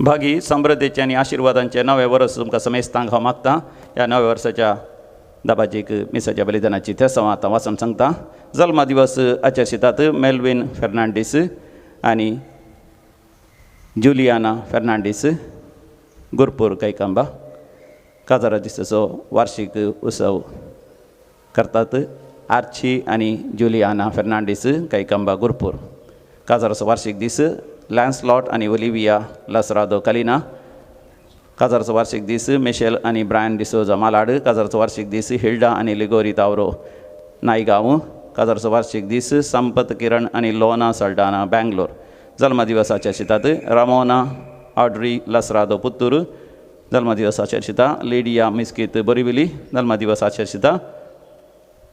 भागी समृद्धीचे आनी आशिर्वादांचे नवें वर्स तुमकां समेस्तांक हांव मागता. ह्या नव्या वर्साच्या दबाजीक मिसाच्या बलिदानाची तेसांव आतां वाचून सांगता. जल्मा दिवस आचरितात मेलवीन फेर्नांडीस आनी जुलियाना फेर्नांडीस, गुरपूर कैकंबा. काजारा दिसाचो वार्षीक उत्सव करतात आर्ची आनी जुलियाना फेर्नांडीस कैकंबा गुरपूर. काजाराचो वार्षीक दीस लॅन्सलॉट आनी ओलिविया लसरादो कलिना. काजाराचो वार्षीक दीस मिशेल आनी ब्रायन डिसोजा मालाड. काजाराचो वार्षीक दीस हिल्डा आनी लिगोरी तावरो नायगांव. काजाराचो वार्षीक दीस संपत किरण आनी लोना सल्डाना बँगलोर. जल्मदिवसाचे शितात रामोना ऑड्री लसरादो पुत्तूर. जल्मदिवसाचे शिता लिडिया मिस्कीत बोरिविली. जल्मदिवसाचे शिता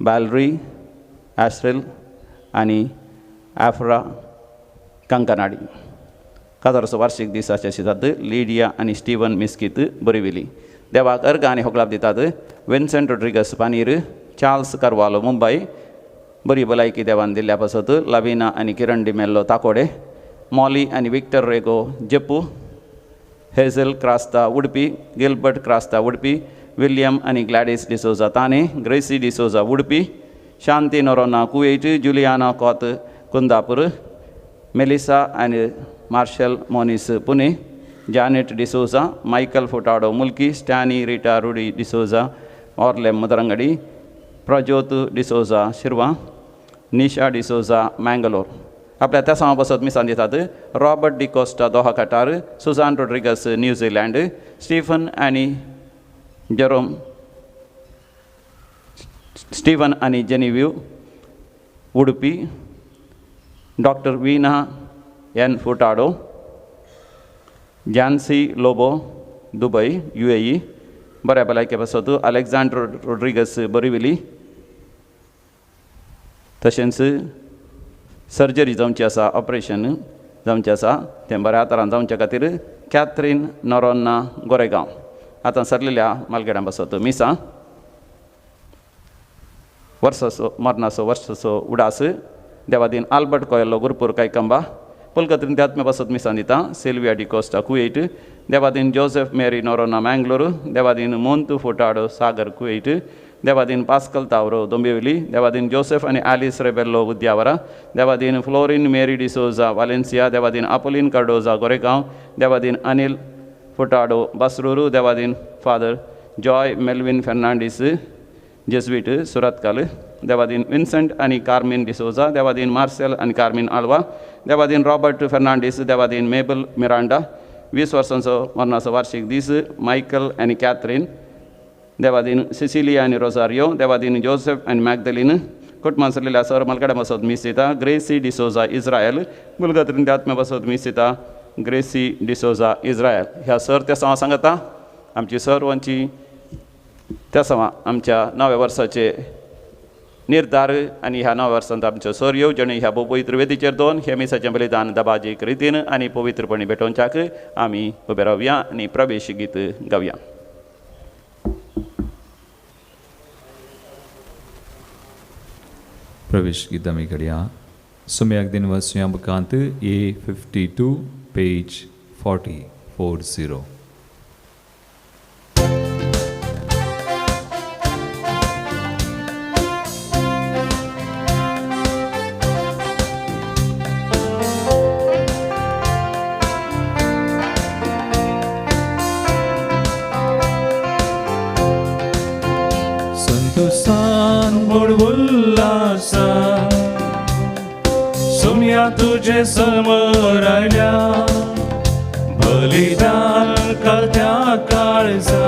बॅलरी आश्रिल आनी आफ्रा कंकनाडी. काजाराचो वार्षीक दिसाचे शितात लिडिया आनी स्टीवन मिस्कीत बोरिविली. देवाक अर्घ आनी होगलाप दितात विन्सेंट रोड्रिगस पानीर, चार्ल्स कार्वालो मुंबय. बरी भलायकी देवान दिल्ल्या पासत लाविना आनी किरण डिमेल्लो ताकोडे, मॉली आनी Victor Rego Jeppu, Hazel Crasta Udupi, Gilbert Crasta Udupi, William आनी ग्लॅडीस डिसोजा ताने, ग्रेसी डिसोजा उडपी, शांती नोरोना कुवेट, जुलियाना कॉत कुंदापूर, मेलिसा आनी Marshal Moniz Pune, Janet D'Souza, Michael Furtado Mulki, Stany Rita Rudy D'Souza Orlem Mudarangadi, Prajyot D'Souza Shirva, Nisha D'Souza Mangalore. आपल्या त्या समां बसत मिसान दितात Robert D'Costa Doha Qatar, Susan Rodrigues New Zealand, Stephen आनी Jerome Steven आनी Genevieve Udupi, doctor Veena N Furtado, Jancy Lobo Dubai U A E. बऱ्या भलायके पासत अलेक्झांडर रोड्रिगस बोरिविली. तशेंच सर्जरी जावची आसा, ऑपरेशन जावचें आसा, तें बऱ्या तरान जावचे खातीर कॅथरीन नोरोन्ना गोरेगांव. आतां सरलेल्या मालगेडां पासत मिसां. वर्साचो मरणाचो वर्साचो उडास देवादीन आल्बर्ट कोयलो गुरपूर कैकंबा. पुलकत्रीन त्यात्म्या पासत मिसां दिता सिल्विया डिकोस्टा कुवेट, देवादीन जोसेफ मेरी नोरोना मँगलोर, देवादीन मोंतू फुटाडो सागर कुवेट, देवादीन पास्कल तावरो दोंबिवली, देवादीन जोसेफ आनी आलिस रेबेल्लो उद्यावरा, देवादीन फ्लोरीन मेरी डिसोजा वालेन्सिया, देवादीन आपोलीन कार्डोजा गोरेगांव, देवादीन अनिल फुटाडो बसरूरू, देवादीन father Joy Melvin Fernandes Jesuit Surathkal, देवादीन विन्संट आनी कार्मीन डिसोजा, देवादीन मार्सेल आनी कार्मीन आल्वा, देवादीन रॉबर्ट फेर्नांडीस, देवादीन मेबल मिरांडा. 20 वर्सांचो मरणाचो वार्षीक दीस मायकल आनी कॅथरीन, देवादीन सिसिलिया आनी रोजारियो, देवादीन जोसेफ आनी मॅगदलीन. कुटुंबान सरलेल्या सर मलगडा बसत मीस दिता ग्रेसी डिसोजा इस्रायल. गुलगत्रीन आत्म्या बसत मीस दिता ग्रेसी डिसोजा इस्रायल. ह्या सर त्या सवा सांगता आमची सर्वांची त्या सवा आमच्या नव्या वर्साचे निर्धार आनी ह्या नव्या वर्सांत आमच्यो सर येवजणी ह्या पवित्र वेदीचेर दोन हे मिसाचें बलिदान दबाजीक रितीन आनी पवित्रपणी भेटोवच्याक आमी उबे रावया आनी प्रवेश गीत गावया. प्रवेश गीत आमी करया. सुम्याक दिन वसुया बुकांत A 52 page 40 40. सुम्या तुझे समोर आयल्या बलिदान कलत्या काळजा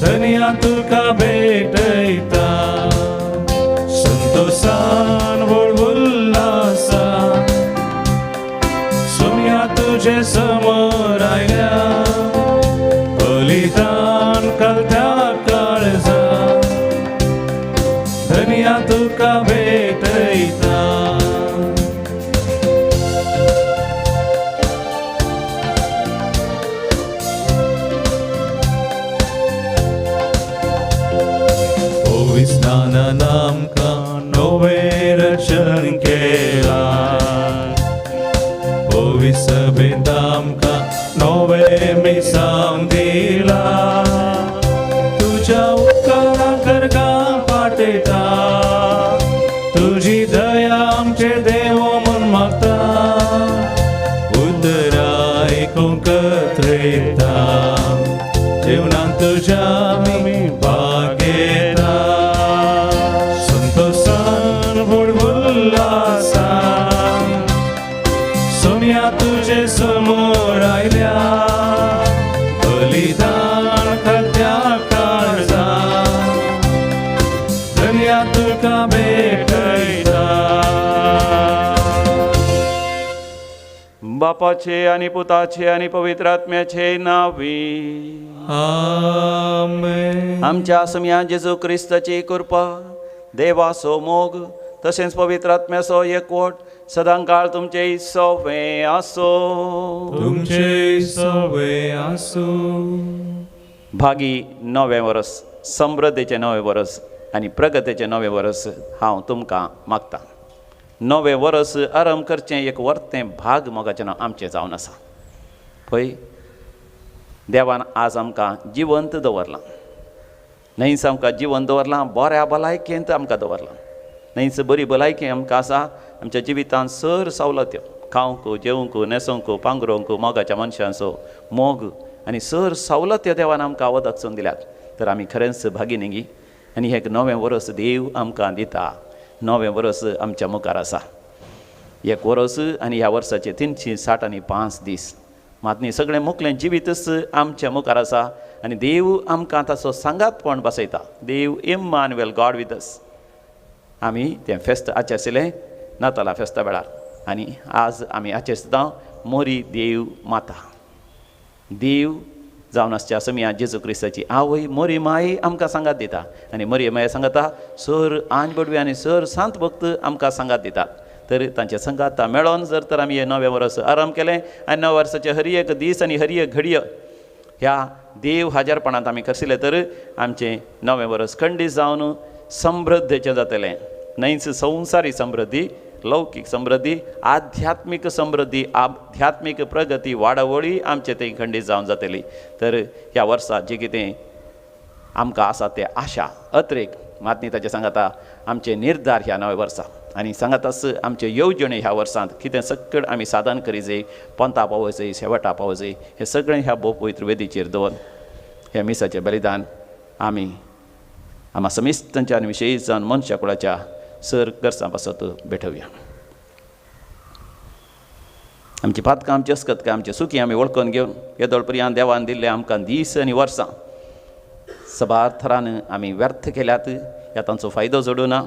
धनिया तुका भेटयता संतोषान व्हड उल्हासा सुम्या तुझे समोर आयल्या बलिदान कलत्या काळजा धनिया तुका भेटयता. परबेंत आमकां नवें मिसांव दिलां. तुज्या उपकारां करगां पाटयता, तुजी दया आमचे देव म्हूण मागता. उतरां आयकूंक कत्रेता, जेवणांत तुज्या आमी भाग घेता. संतोसान व्हड उल्हासान सोम्या तुजे समोर आयल्या. बलिदान खात्या काळजान धन्या तुका भेटयता. बापाचे आनी पुताचे आनी पवित्र आत्म्याचे नावी. आमेन. आमच्या समिया जेजू क्रिस्ताची कृपा, देवाचो मोग तशेंच पवित्र आत्म्याचो एकवट सदांकाळ तुमचे सोवे आसो. तुमचे सवे आसूं. भागी नवें वर्स, समृद्धीचें नवें वर्स आनी प्रगतीचें नवें वर्स हांव तुमकां मागतां. नवें वर्स आरंभ करचें एक वर्तें भाग मोगाचें नांव आमचें जावन आसा. पळय, देवान आज आमकां जिवंत दवरलां, न्हयच आमकां जिवंत दवरलां, बऱ्या भलायकेंत आमकां दवरलां. न्हयच बरी भलायकी आमकां आसा, आमच्या जिवितांत सर सवलत्यो, खावंक, जेवंक, न्हेसोवंक, पांगरोवंक, मोगाच्या मनशांचो मोग आनी सर सवलत्यो देवान आमकां वदकसून दिल्यात. तर आमी खरेंच भागी न्ही. आनी एक नवें वर्स देव आमकां दिता. नवें वर्स आमच्या मुखार आसा. एक वर्स आनी ह्या वर्साचे 365 दीस मात न्ही, सगळें मुकलें जिवीतच आमच्या मुखार आसा. आनी देव आमकां ताचो सांगातपण बसयता. देव इम्मानुएल, गॉड विथ अस. आमी तें फेस्त आचरशिलें नातालां फेस्ता वेळार. आनी आज आमी आचरता मोरी देव माता. देव जावन आसच्या समिया जेजू क्रिस्ताची आवय मोरी माई आमकां सांगात दिता. आनी मोरी माई सांगता सर आंज बडवी आनी सर सांत भक्त आमकां सांगात दितात. तर तांचे सांगात मेळोन जर तर आमी हें नवें वर्स आरंभ केलें आनी नव्या वर्साचे हर एक दीस आनी हर एक घडयो ह्या देव हाजरपणांत आमी खर्शिले तर आमचें नवें वर्स खंडीत जावन समृद्धीचें जातलें. न्हयच संवसारी समृद्धी, लौकीक समृद्धी, आध्यात्मीक समृद्धी, आध्यात्मीक प्रगती, वाडावळी आमचे थंय खंडीत जावन जातली. तर ह्या वर्सा जें कितें आमकां आसा तें आशा अत्रेक मात न्ही ताचें सांगता आमचे निर्धार ह्या नव्या वर्सा आनी सांगाताच आमचे येवजणे ह्या वर्सांत कितें सगळें आमी साधन करी जाय, पंथा पावोवचें, शेवटा पावोवचें, हें सगळें ह्या भोव पवित्र वेदीचेर दवर ह्या मिसाचें बलिदान आमी आमा समिस्तांच्या आनी विशयी जावन मनशा कुळाच्या सर गरजां पासत भेटोवया. आमची पातकां, आमची अस्कतकां, आमचे सुखी आमी वळखून घेवन येदोळ पर्यंत देवान दिल्ले आमकां दीस आनी वर्सां सबार थरान आमी व्यर्थ केल्यात. ह्या तांचो फायदो जोडूना.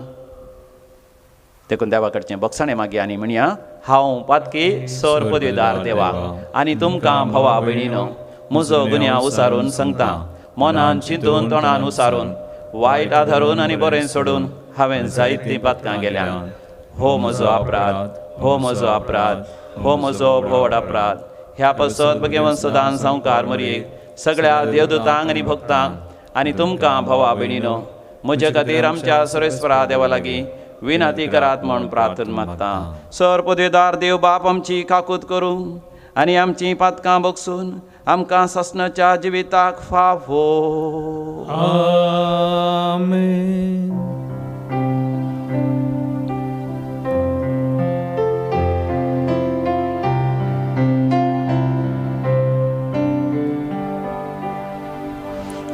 देखून देवा कडचें बक्षाणें मागया आनी म्हणया, हांव पातकी सर पदवीदार देवा आनी तुमकां भावा भयणीनो म्हजो गुन्यांव उसारून सांगता. मनान चिंतून, तोंडान उसारून, वायट आधारून आनी बरें सोडून हांवें जायतीं पातकां गेल्यान. हो म्हजो अपराध, हो म्हजो अपराध, हो म्हजो भोवड अपराध. ह्या पासत भगवान सदां संवकार मरयेक सगळ्या देवदूतांक आनी भक्तांक आनी तुमकां भावा भयणीनो म्हजे खातीर आमच्या सरेस्वरा देवा लागीं विनंती करात म्हूण प्रार्थना मागता. सर पदवीदार देव बाप आमची काकूत करूं आनी आमचीं पातकां बगसून आमकां सासणाच्या जिविताक फावो. आमेन.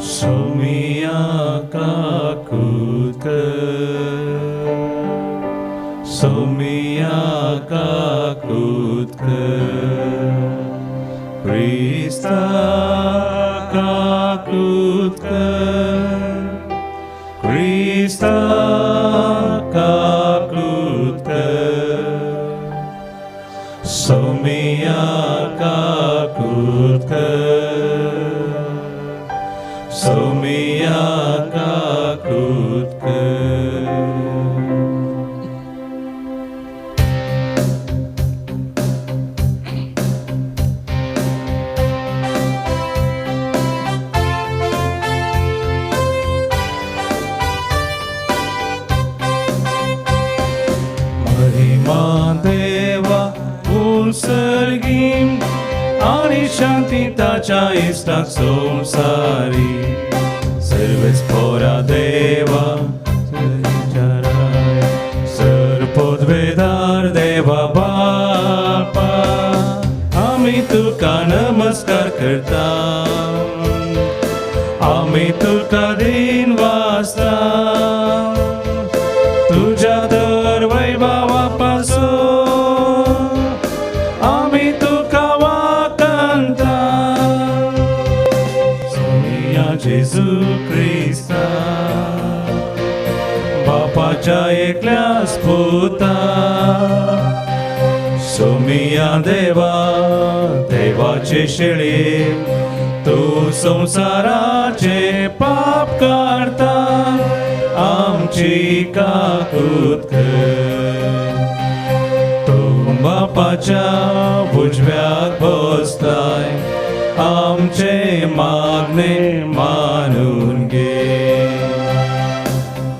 सोमिया काकूत कर, सोमिया काकूत कर, क्रिस्ता काकूत कर, क्रिस्ता काकूत कर, सोमिया काकूत कर, सोमिया काकूत कर. महिमा देवा उसरी. सर्गी आनी शांती ताच्या इश्टाक संवसारी सर्वेस पोरा देवा सर पदवेदार देवा बापा आमी तुका नमस्कार करता आमी तुका दिन वाचता तुझ्या दर वैभवा पासून आमी तुका वाकंता सोनिया जेजू क्रिस्ता बापाच्या एकल्यास पुता सोमिया देवा देवाचे शेळे तूं संवसाराचे पाप काडता आमची काकूत कर तूं बापाच्या उजव्याक बसताय आमचे मागणे मानून घे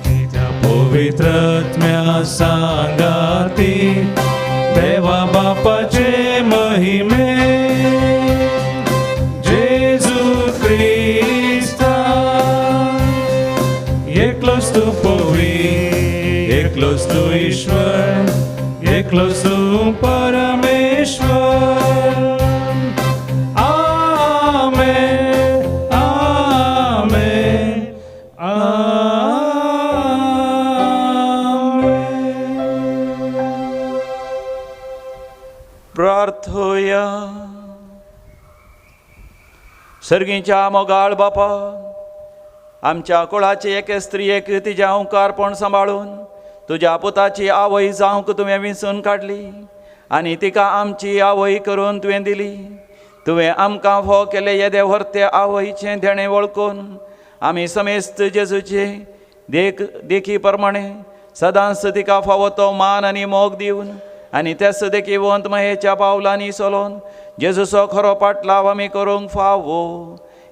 कित्या पवित्र आत्म्या सांगाती देवा बापाचे महिमे जेजू क्रिस्ता एकलोच तूं पवी एकलोच तूं ईश्वर एकलोच तूं परमेश्वर आमेन आमेन आमेन. प्रार्थोया. सर्गीच्या मोगाळ बापा, आमच्या कुळाचे एके स्त्रियेक तिजें ओंकारपण सांबाळून तुज्या पुताची आवय जावंक तुवें विंचून काडली आनी तिका आमची आवय करून तुवें दिली. तुवें आमकां फोव केले येदे व्हरते आवयचें देणें वळखून आमी समेस्त जेजूचे देख देखी प्रमाणे सदांच तिका फावो तो मान आनी मोग दिवन आनी तेच देखीवंत महेच्या पावलांनी चलोवन जेजूचो खरो पाटलाव आमी करूंक फावो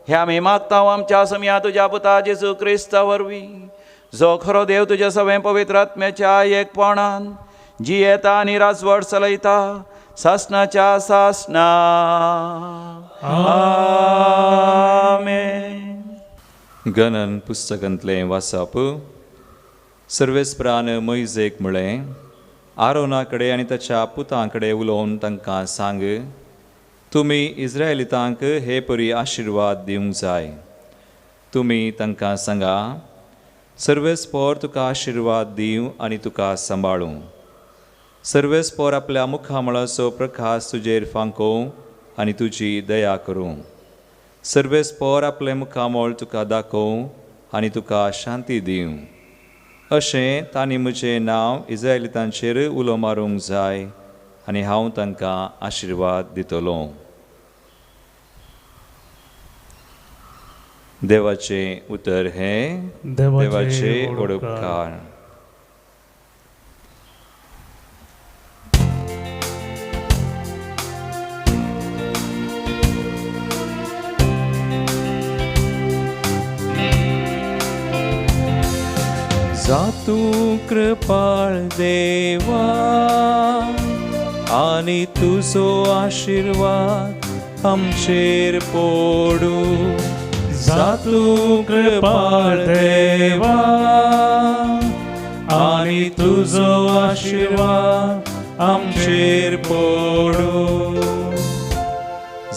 हे आमी मागता आमच्या समया तुज्या पुता जेजू क्रिस्ता वरवीं, जो खरो देव तुज्या सवें पवित्र आत्म्याच्या एकपणान जियेता आनी राजवट चलयता सासनाच्या सासना. आमेन. गणन पुस्तकांतलें वाचप. सर्वेस्परान मोयजेक म्हळें, आरोना कडेन आनी ताच्या पुतां कडेन उलोवन तांकां सांग, तुमी इस्रायलितांक हे परी आशिर्वाद दिवंक जाय. तुमी तांकां सांगा, सर्वेस्पोर तुका आशिर्वाद दिवं आनी तुका सांबाळूं. सर्वेस्पोर आपल्या मुखामळाचो प्रकाश तुजेर फांकोवं आनी तुजी दया करूं. सर्वेस्पोर आपलें मुखामळ तुका दाखोवं आनी तुका शांती दिवं. अशें तांणी म्हजें नांव इस्रायलितांचेर उलो मारूंक जाय आनी हांव तांकां आशिर्वाद दितलो. देवाचें उतर हें देवाचें वडोपकार. जातू कृपाळ देवा आनी तुजो आशिर्वाद आमचेर पडूं. जातू कृपाळ देवा आनी तुजो आशिर्वाद आमचेर पडूं.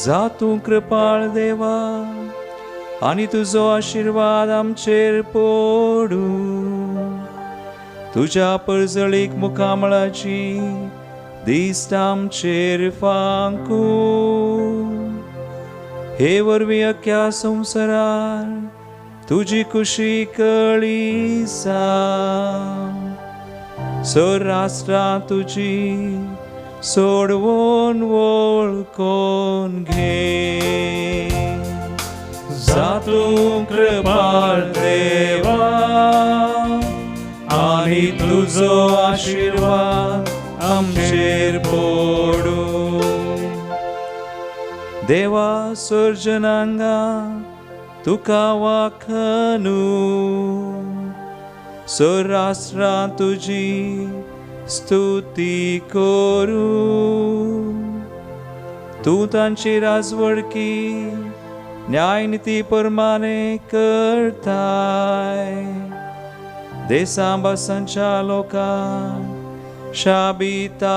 जातू कृपाळ देवा आनी तुजो आशिर्वाद आमचेर पडूं. तुज्या परजळीक मुखामळाची दिश्ट आमचेर फांकूं. हे वरवीं अख्ख्या संवसारार तुजी खुशी कळी सा. सर राष्ट्रां तुजी सोडवून वळखून घे. जातूं कृपाळ देवा आनी तुजो आशिर्वाद आमचेर पडूं. देवा सर्जनांगा तुका वाखनू, सराष्ट्रां तुजी स्तुती करूं. तूं तांची राजवडकी न्यायनिती प्रमाणे करताय. देसां भासांच्या लोकांक शाबितायेन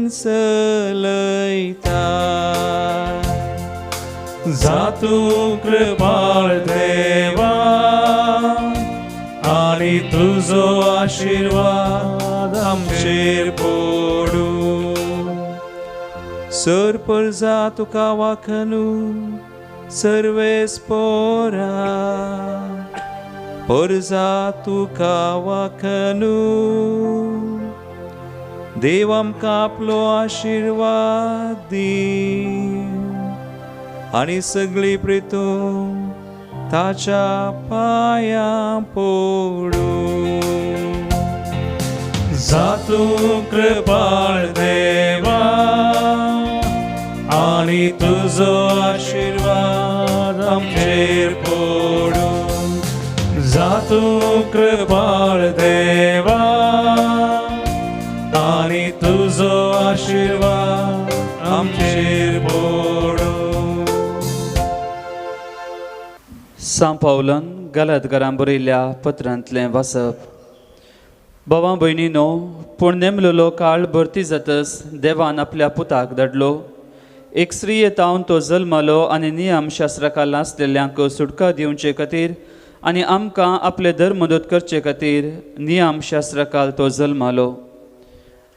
चलयता. जातू कृपाळ देवा आनी तुजो आशिर्वाद आमचेर पडूं. सर परजा तुका वाखनू सर्वेस पोरा, परजा तुका वाखनू. देव आमकां आपलो आशिर्वाद दी आनी सगळी प्रितूं ताच्या पांयां पडूं. जातू कृपाळ देवा आनी तुजो आशिर्वाद आमचेर पडूं. जातू कृपाळ देवा आनी तुजो आशिर्वाद आमचेर पडूं. सांव पावलान गलातकारां बरयल्ल्या पत्रांतलें वाचप. भावां भयणीनो, पूण नेमलेलो काळ भरती जातच देवान आपल्या पुताक धाडलो. एक स्त्रिये तावन तो जल्मालो आनी नियमशास्त्राक लासलेल्यांक सुटका दिवचे खातीर आनी आमकां आपले धर्मदूत करचे खातीर नियमशास्त्राकाल तो जल्मालो.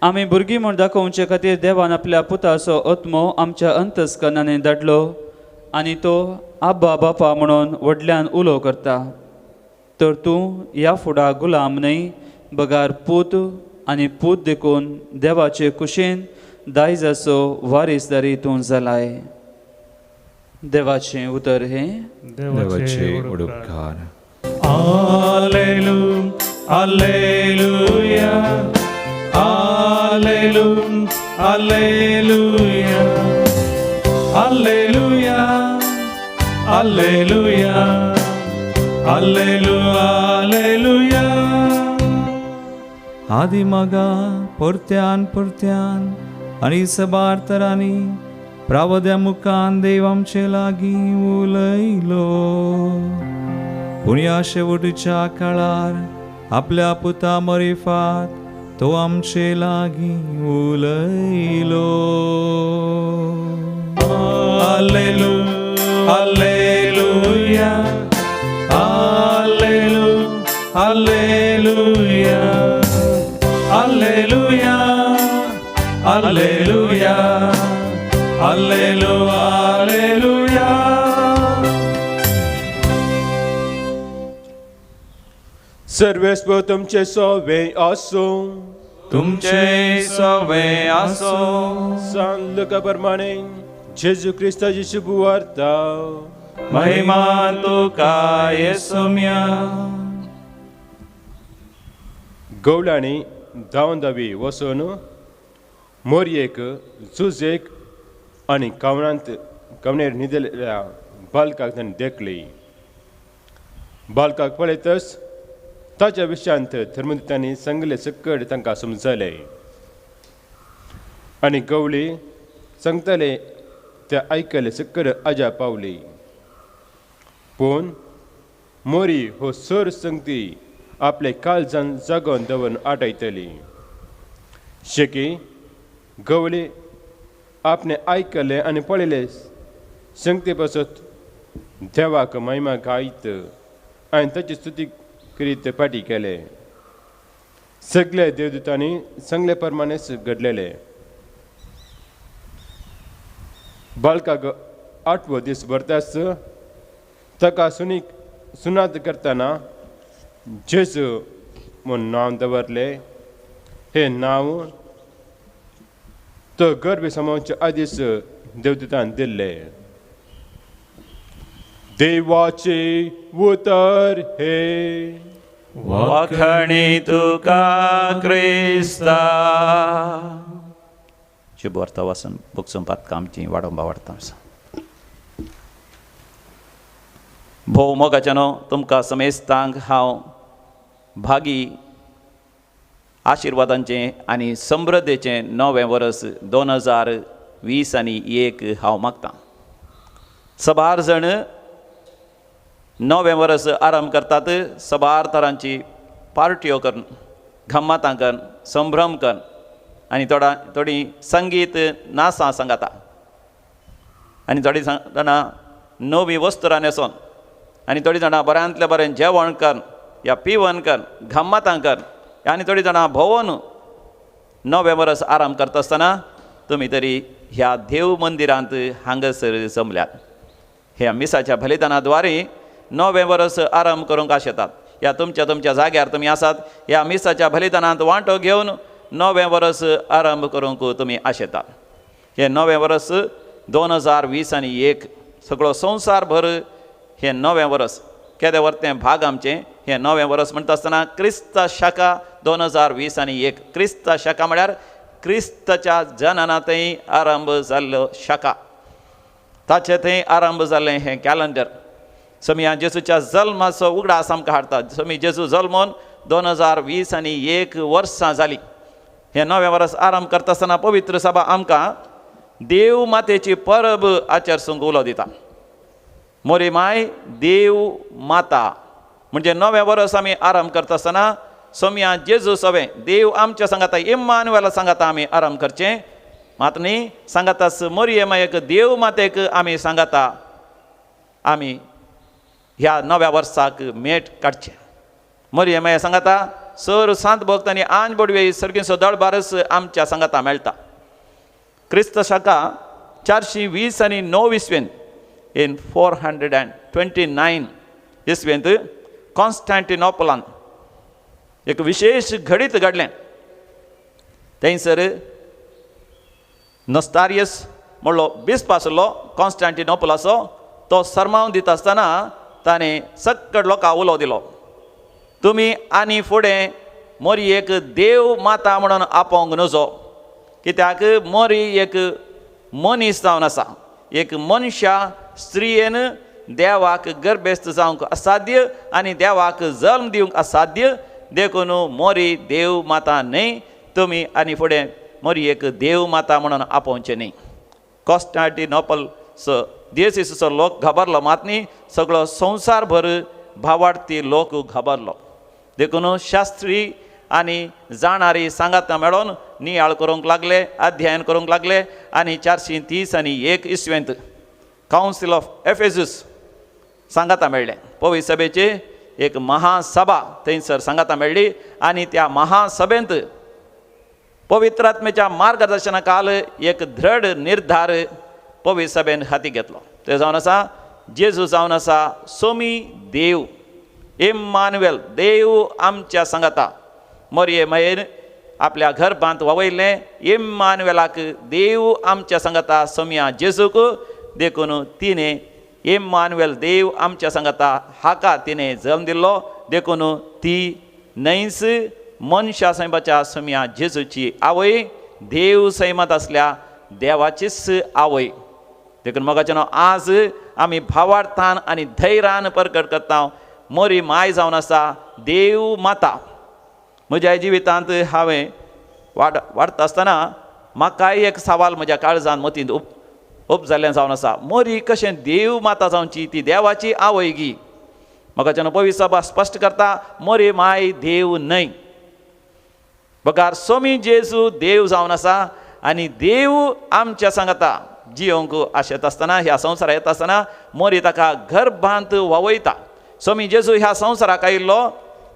आमी भुरगीं म्हूण दाखोवचे खातीर देवान आपल्या पुताचो आत्मो आमच्या अंतस्करणांनी धाडलो आनी तो आब्बा बापा म्हणून व्हडल्यान उलो करता. तर तूं ह्या फुडा गुलाम न्हय बगार पूत, आनी पूत देखून देवाचे कुशेन दायजाचो वारीसदारी तूं जालाय. देवाचें उतर हें. देवाचे उपकार. आलेलू आलेलुया आलेलू आलेलुया आलेलुया आलेलुया आलेलू आलेलुया. आदी मगा परत्यान परत्यान आनी सबार तरांनी प्रावद्या मुखान देव आमचे लागीं उलयलो. पूण ह्या शेवटच्या काळार आपल्या पुता मरिफात तो आमचे लागीं उलयलो. आलेलू आलेलुया आलेलू आलेलुया आलेलुया आलेलुया आलेलू आलेलुया. सर्वेस्पर तुमचे सोवे आसूं. तुमचे सवे आसूं. सान लुका प्रमाणे जेजू क्रिस्ताची शुभवार्ता. महिमा तुका येसुम्या. गवळांनी धांवन धावी वचून मोरयेक जुजेक आनी कवणांत कवणेर न्हिदलेल्या बालकाक तांणी देखली. बालकाक पळयतच ताच्या विशयांत धर्मदूतांनी सांगले सकट तांकां समजले आनी गवळी सांगताले ते आयकले सकट आजा पावली. पूण मोरी हो सर संगती आपले काळजान जागोवन दवरून आटयतली. शेकी गवळी आपणे आयकले आनी पळयले संगती पासत देवाक महिमा गायत आनी ताची स्तुती करीत फाटी केले. सगळे देवदूतांनी सांगले प्रमाणेच घडलेले. बालकाक आठवो दीस भरताच ताका सुनीक सुनात करतना जेजू म्हूण नांव दवरलें. हें नांव तो गर्भ समावचे आदीच देवदूतान दिल्लें. देवाचे उतर हे. वाखणी तुका क्रिस्ता. शुभवार्ता वाचून बुकसून पातकां आमची वाडोवपा वाडटा. भोव मोगाच्यानो, तुमकां समेस्तांक हांव भागी आशिर्वादांचें आनी समृद्धेचें नवें वर्स 2024 2021 हांव मागतां. सबार जण नवें वर्स आरंभ करतात सबार तरांची पार्ट्यो करून, गम्मतां करून, संभ्रम करून आनी थोडी संगीत नासां सांगाता आनी थोडी जाणां नवी वस्त्रां न्हेसोन आनी थोडीं जाणां बऱ्यांतलें बरें जेवण करून या पिवन करून गम्मतां करून आनी थोडीं जाणां भोंवन नवें वर्स आराम करता आसतना तुमी तरी ह्या देव मंदिरांत हांगासर जमल्यात. ह्या मिसाच्या बलिदाना द्वारे नवें वर्स आरंभ करूंक आशेतात. ह्या तुमच्या तुमच्या जाग्यार तुमी आसात, ह्या मिसाच्या बलिदानांत वांटो घेवन नवें वर्स आरंभ करूंक तुमी आशेतात. हें नवें वर्स 2021 सगळो संवसार भर हें नवें वर्स केदें वर्तें भाग आमचें. हें नवें वर्स म्हणटा आसतना क्रिस्त शाखा 2021. क्रिस्त शाखा म्हळ्यार क्रिस्ताच्या जननांतय आरंभ जाल्लो शाखा, ताचे थंय आरंभ जाल्लें हें कॅलेंडर. सोमया जेजूच्या जल्माचो उगडास आमकां हाडटा. सोमी जेजू जल्मोन 2021 वर्सां जालीं. हें नवें वर्स आरंभ करता आसतना पवित्र सभा आमकां देव मातेची परब आचरसूंक उलो दिता. मोरी माय देव माता म्हणजे नवें वर्स आमी आरंभ करता आसतना सोमया जेजू सवें देव आमच्या सांगाता इम्मानुएला सांगाता आमी आरंभ करचें. मात न्ही सांगाताच मोरये मायेक देव मातेक आमी सांगाता आमी ह्या नव्या वर्साक मेट काडचें. मोरये माये सांगाता सर सांत भक्त आनी आंज बोडवे सर्गींचो दळबारस आमच्या सांगाता मेळटा. क्रिस्त शाखा 429 इसवेंत इन 429 इसवेंत कॉन्स्टँटिनोपलान एक विशेष घडीत घडलें. थंयसर नस्तारियस म्हणलो बिस्प आसलो कॉन्स्टँटिनोपलाचो, तो सरमाव दिता आसतना ताणें सक्कड लोकांक उलो दिलो, तुमी आनी फुडें मोरयेक देव माता म्हणून आपोवंक नजो, कित्याक मोरी एक मनीस जावन आसा, एक मनशा स्त्रियेन देवाक गर्भेस्त जावंक असाध्य आनी देवाक जल्म दिवंक असाध्य, देखून मोरी देव माता न्हय, तुमी आनी फुडें मोरयेक देव माता म्हणून आपोवचें न्हय. कॉन्स्टँटिनोपल दियसिसो लोक घाबरलो मात न्ही, सगळो संवसार भर भावार्थी लोक घाबरलो. देखून शास्त्री आनी जाणारी सांगाता मेळोन नियाळ करूंक लागले, अध्ययन करूंक लागले आनी 431 इसवेंत कावन्सील ऑफ एफेसूस सांगाता मेळ्ळें. पवित्र सभेची एक महासभा थंयसर सांगाता मेळ्ळी आनी त्या महासभेंत पवित्र आत्म्याच्या मार्गदर्शना काल एक दृढ निर्धार पवित्र सभेन हाती घेतलो. ते जावन आसा जेजू जावन आसा सोमी देव इम्मानुएल देव आमच्या सांगाता. मोरये मायेन आपल्या गर्भांत वावयलें इम्मानुएलाक देव आमच्या सांगाता सोमया जेजूक, देखून तिणें इम्मानुएल देव आमच्या सांगाता हाका तिणें जल्म दिल्लो. देखून ती न्हयच मनशा सैमाच्या सोमया जेजूची आवय, देव सैमांत आसल्या देवाचीच आवय. देखून मोगाचें आज आमी भावार्थान आनी धैर्यान परगट करता मोरी माय जावन आसा देव माता. म्हज्या जिवितांत हांवें वाडटा आसतना म्हाकाय एक सवाल म्हज्या काळजान मतींत उपजाल्लें जावन आसा, मोरी कशें देव माता जावची, ती देवाची आवय गी. म्हाका पवित्र सभा स्पश्ट करता मोरी माय देव न्हय, बगार सोमी जेजू देव जावन आसा आनी देव आमच्या सांगाता जियोंक आशेत आसतना ह्या संवसाराक येता आसतना मोरी ताका गर्भांत वावयता. सोमी जेजू ह्या संवसाराक आयिल्लो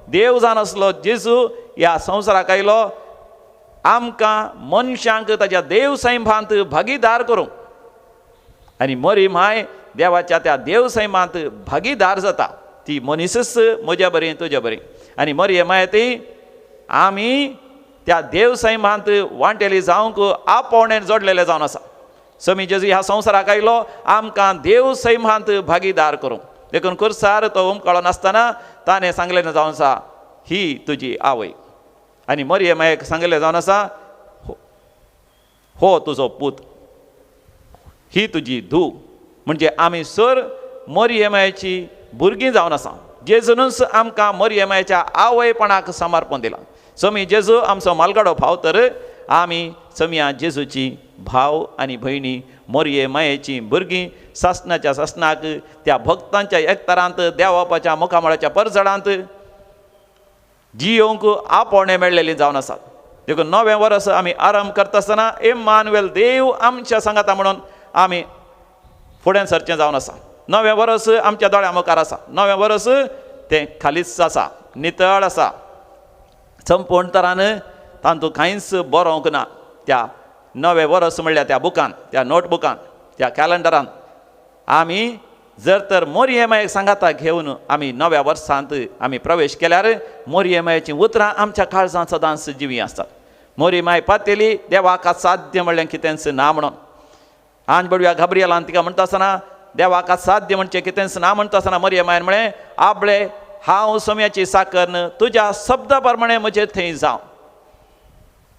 देव जावन आसलो, जेजू ह्या संवसाराक आयलो आमकां मनशांक ताच्या देव सैमांत भागीदार करूंक आनी मोरी माय देवाच्या त्या देव सैमांत भागीदार जाता. ती मनीसच म्हज्या बरी तुज्या बरी आनी मोरी माय ती आमी त्या देव सैमांत वांटेली जावंक आपोवणेन जोडलेले जावन आसा. सोमी जेजू ह्या संवसाराक आयलो आमकां देव सैमांत भागीदार करूंक. देखून कुर्सार तो उमकळो नासतना ताणें सांगलें जावन आसा ही तुजी आवय आनी मोरये मायेक सांगलें जावन आसा हो तुजो पूत, ही तुजी धूव. म्हणजे आमी सर मोरये मायेची भुरगीं जावन आसा. जेजूनच आमकां मोरये मायेच्या आवयपणाक समर्पण दिलां. सोमी जेजू आमचो मालगाडो भाव तर आमी चमया जेजूची भाव आनी भयणी, मोरये मायेची भुरगीं सासणाच्या सासणाक त्या भक्तांच्या एकतारांत देवापाच्या मुखामळाच्या परजडांत जियोंक आपोवणें मेळ्ळेली जावन आसात. देखून नवें वर्स आमी आरंभ करता आसतना इम्मानुएल देव आमच्या सांगाता म्हणून आमी फुडें सरचें जावन आसा. नवें वर्स आमच्या दोळ्या मुखार आसा, नवें वर्स तें खालीच आसा, नितळ आसा, संपूर्ण तरान तातूंत कांयच बरोवंक ना. त्या नवें वर्स म्हणल्यार त्या बुकान, त्या नोटबुकान, त्या कॅलेंडरान आमी जर तर मोरये मायेक सांगाता घेवन आमी नव्या वर्सांत आमी प्रवेश केल्यार मोरये मायेचीं उतरां आमच्या काळजांत सदांच जिवीं आसतात. मोरये माय पातेली देवाक असाध्य म्हणलें कितेंच ना म्हणून. आंज बडव्या गाब्रियलान तिका म्हणटा आसतना देवाक असाध्य म्हणचें कितेंच ना म्हणटा आसतना मोरये मायन म्हळें, आपले हांव सोम्याची साकर न्हय, तुज्या शब्दा प्रमाणे म्हजें थंय जावं.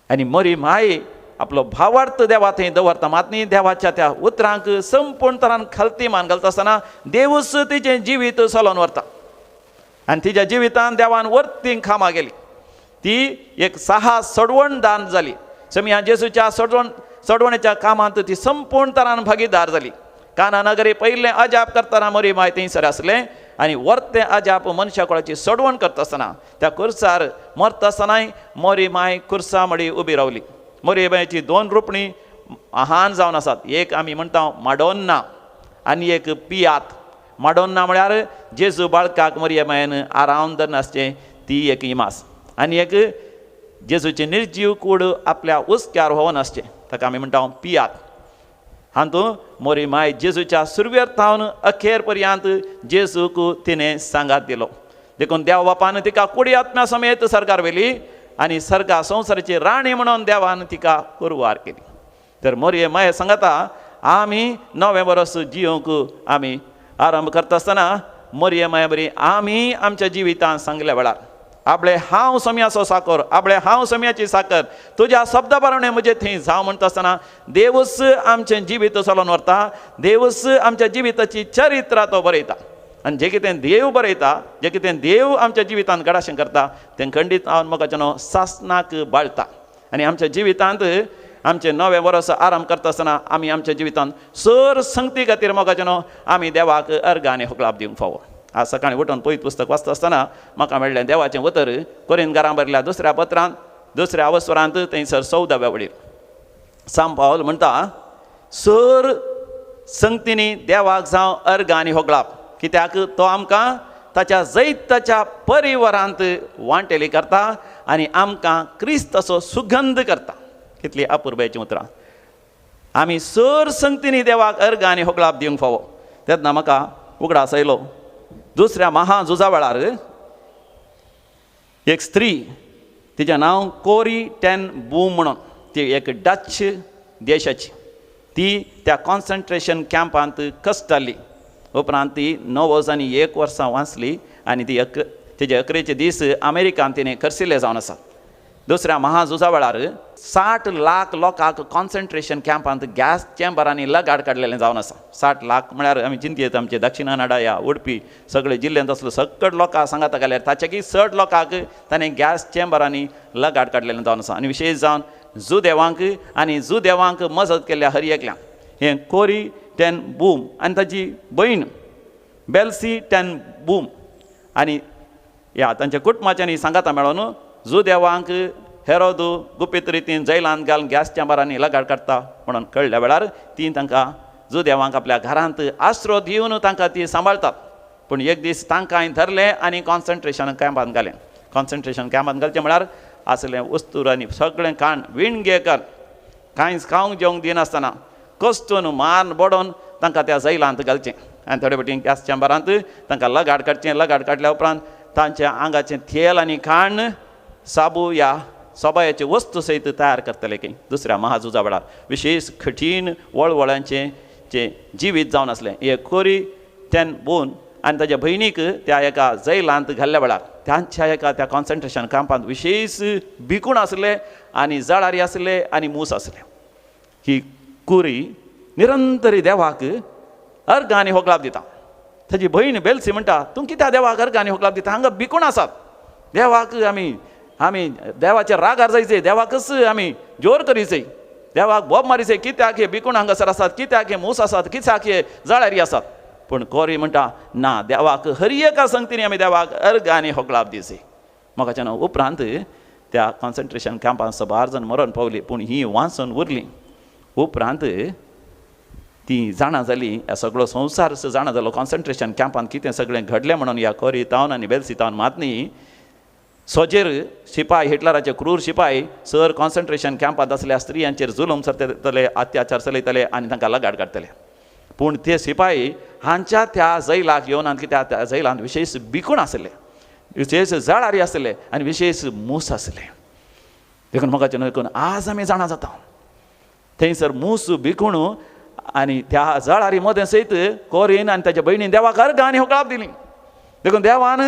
आनी मोरी माय आपलो भावार्थ देवा थंय दवरता मात न्ही, देवाच्या त्या उतरांक संपूर्ण तरान खालती मान घालता आसतना देवूच तिचें जिवीत चलोवन व्हरता. आनी तिच्या जिवितान देवान वर्ती खामा गेली, ती एक साहस सोडवण दान जाली. समिया जेजूच्या सोडवणेच्या कामांत ती संपूर्ण तरान भागीदार जाली. काना नगरी पयलें अजाप करतना मोरी माय थंयसर आसलें आनी वर्तें अजाप मनशा कोळाची सोडवण करता आसतना त्या कुर्सार मरता आसतनाय मोरी माय कुर्सा मडी उबी रावली. मोरी मायची दोन रुपणी महान जावन आसात, एक आमी म्हणटा माडोन्ना आनी एक पियात. माडोन्ना म्हळ्यार जेजू बाळकाक मोरये मायन आरावन धरून आसचें ती एक इमास, आनी एक जेजूची निर्जीव कूड आपल्या उस्क्यार व्होवन आसचें ताका आमी म्हणटा पियात. हातूंत मोरी माय जेजूच्या सुरवेर थावन अखेर पर्यंत जेजूक तिणें सांगात दिलो. देखून देव बापान तिका कुडी आत्म्या समेत सरकार व्हेली आनी सर्गा संवसाराची राणी म्हणून देवान तिका कुरवार केली. तर मोरये माये सांगता आमी नवें वर्स जियोंक आमी आरंभ करता आसतना मोरये माये बरी आमी आमच्या जिवितांत सांगल्या वेळार आपले हांव सोम्याचो साकर, आपले हांव सोम्याची साकर, तुज्या शब्दा प्रमाणे म्हजें थंय जावं म्हणटा आसतना देवूच आमचें जिवीत चलोवन व्हरता, देवूच आमच्या जिविताची चरित्रां तो बरयता. आनी जें कितें देव बरयता, जें कितें देव आमच्या जिवितांत घडाशें करता तें खंडीत हांव मोगाच्यानो सासणाक बाळटा. आनी आमच्या जिवितांत आमचें नवें वर्स आरंभ करता आसतना आमी आमच्या जिवितांत सर संगती खातीर मोगाच्यानो आमी देवाक अर्घ आनी होगळाप दिवंक फावो. आज सकाळीं उठून पयत पुस्तक वाचता आसतना म्हाका मेळ्ळें देवाचें उतर कोरिंथकारां बरयल्ल्या दुसऱ्या पत्रांत दुसऱ्या अवसरांत थंयसर 14व्या वडीर सांत पावल म्हणटा, सर संगतींनी देवाक जावं अर्घ आनी होगळाप, कित्याक तो आमकां ताच्या जैताच्या परिवारांत वांटेली करता आनी आमकां क्रिस्ताचो सुगंध करता. कितली अपुरबायेचीं उतरां. आमी सर संगतींनी देवाक अर्घ आनी होगळाप दिवंक फावो. तेन्ना म्हाका उगडास आयलो दुसऱ्या महाझुजा वेळार एक स्त्री, तिचें नांव कोरी टेन बूम म्हणून, ती एक डच देशाची, ती त्या कॉन्सन्ट्रेशन कॅम्पांत कसताली. उपरांत ती 9 आनी 1 वर्सां वाचली आनी ती तिजे अकरेचे दीस अमेरिकान तिणें खर्सिल्ले जावन आसात. दुसऱ्या महाझुजा वेळार 60 लाख लोकांक कॉन्सन्ट्रेशन कॅम्पांत गॅस चेंबरांनी लगाड काडलेलें जावन आसा. 60 लाख म्हळ्यार आमी चिंतयेत आमचे दक्षिण कन्नडा ह्या उडपी सगळे जिल्ल्यांत आसलो सगळे लोकांक सांगाता घाल्यार ताच्याकी चड लोकांक ताणें गॅस चेंबरांनी लगाड काडलेलें जावन आसा. आनी विशेश जावन जुदेवांक आनी जुदेवांक मजत केल्ल्या हर एकल्याक हें कोरी टेन बूम आनी ताची भयण बेल्सी टेन बूम आनी ह्या तांच्या कुटुंबाच्यांनी सांगाता मेळोन जुदेवांक हेरोदू गुपीत रितीन जैलांत घालून गॅस चेंबरांनी लगाड काडटा म्हणून कळ्ळ्या वेळार ती तांकां जुदेवांक आपल्या घरांत आसरो दिवन तांकां ती सांबाळतात. पूण एक दीस तांकां धरलें आनी कॉन्सन्ट्रेशन कॅम्पांत घालें. कॉन्सन्ट्रेशन कॅम्पांत घालचें म्हळ्यार आसलें वस्तूर आनी सगळें खाण विणगे कर, कांयच खावंक जेवंक दिनासतना कस्तून मान बडोवन तांकां त्या जैलांत घालचें आनी थोडे फावटी गॅस चेंबरांत तांकां लगाड काडचें. लगाड काडल्या उपरांत तांच्या आंगाचें तेल आनी खाण साबू ह्या सोबायाचे वस्तू सयत तयार करतले की दुसऱ्या महाझुजा वेळार विशेश कठीण वळवळांचें जें जिवीत जावन आसलें. हे कोरी टेन बून आनी ताच्या भयणीक त्या एका जैलांत घाल्ल्या वेळार तांच्या एका त्या कॉन्सन्ट्रेशन कॅम्पांत विशेश भिकूण आसले आनी जळारी आसले आनी मूस आसले. ही कुरी निरंतरी देवाक अर्घ आनी होगळाप दिता. ताजी भयण बेलसी म्हणटा, तूं कित्याक देवाक अर्घ आनी होगळाप दिता, हांगा भिकूण आसात, देवाक आमी आमी देवाच्या रागार जायचे, देवाकच आमी जोर करीचे, देवाक बोब मारीचे, कित्याक हे बिकूण हांगासर आसात, कित्याक हे मूस आसात, कित्याक हे जळारी आसात. पूण कोरी म्हणटा ना, देवाक हर एका संगतीन आमी देवाक अर्ग आनी होगळाप दिवचे. म्हाका उपरांत त्या कॉन्सन्ट्रेशन कॅम्पान सबार जाण मरण पावली, पूण ही वाचून उरली. उपरांत ती जाणा जाली, ह्या सगळो संवसार जाणा जालो कॉन्सन्ट्रेशन कॅम्पान कितें सगळें घडलें म्हणून. ह्या कोरी तावन आनी बेल्सी तावन मात न्ही सोजेर शिपाय, हिटलराचे क्रूर शिपाय सर कॉन्सन्ट्रेशन कॅम्पांत आसल्या स्त्रियांचेर जुलूम चलयतले, अत्याचार चलयतले आनी तांकां लगाड काडटले. पूण ते शिपाय हांच्या त्या जैलाक येवन कित्याक त्या जैलांत विशेश बिकूण आसले, विशेश जळारी आसले आनी विशेश मूस आसले. देखून म्हाका देखून आज आमी जाणा जाता थंयसर मूस बिकूण आनी त्या जळारी मदें सयत कोरीन आनी ताच्या भयणीन देवाक अर्घ आनी होगळाप दिली. देखून देवान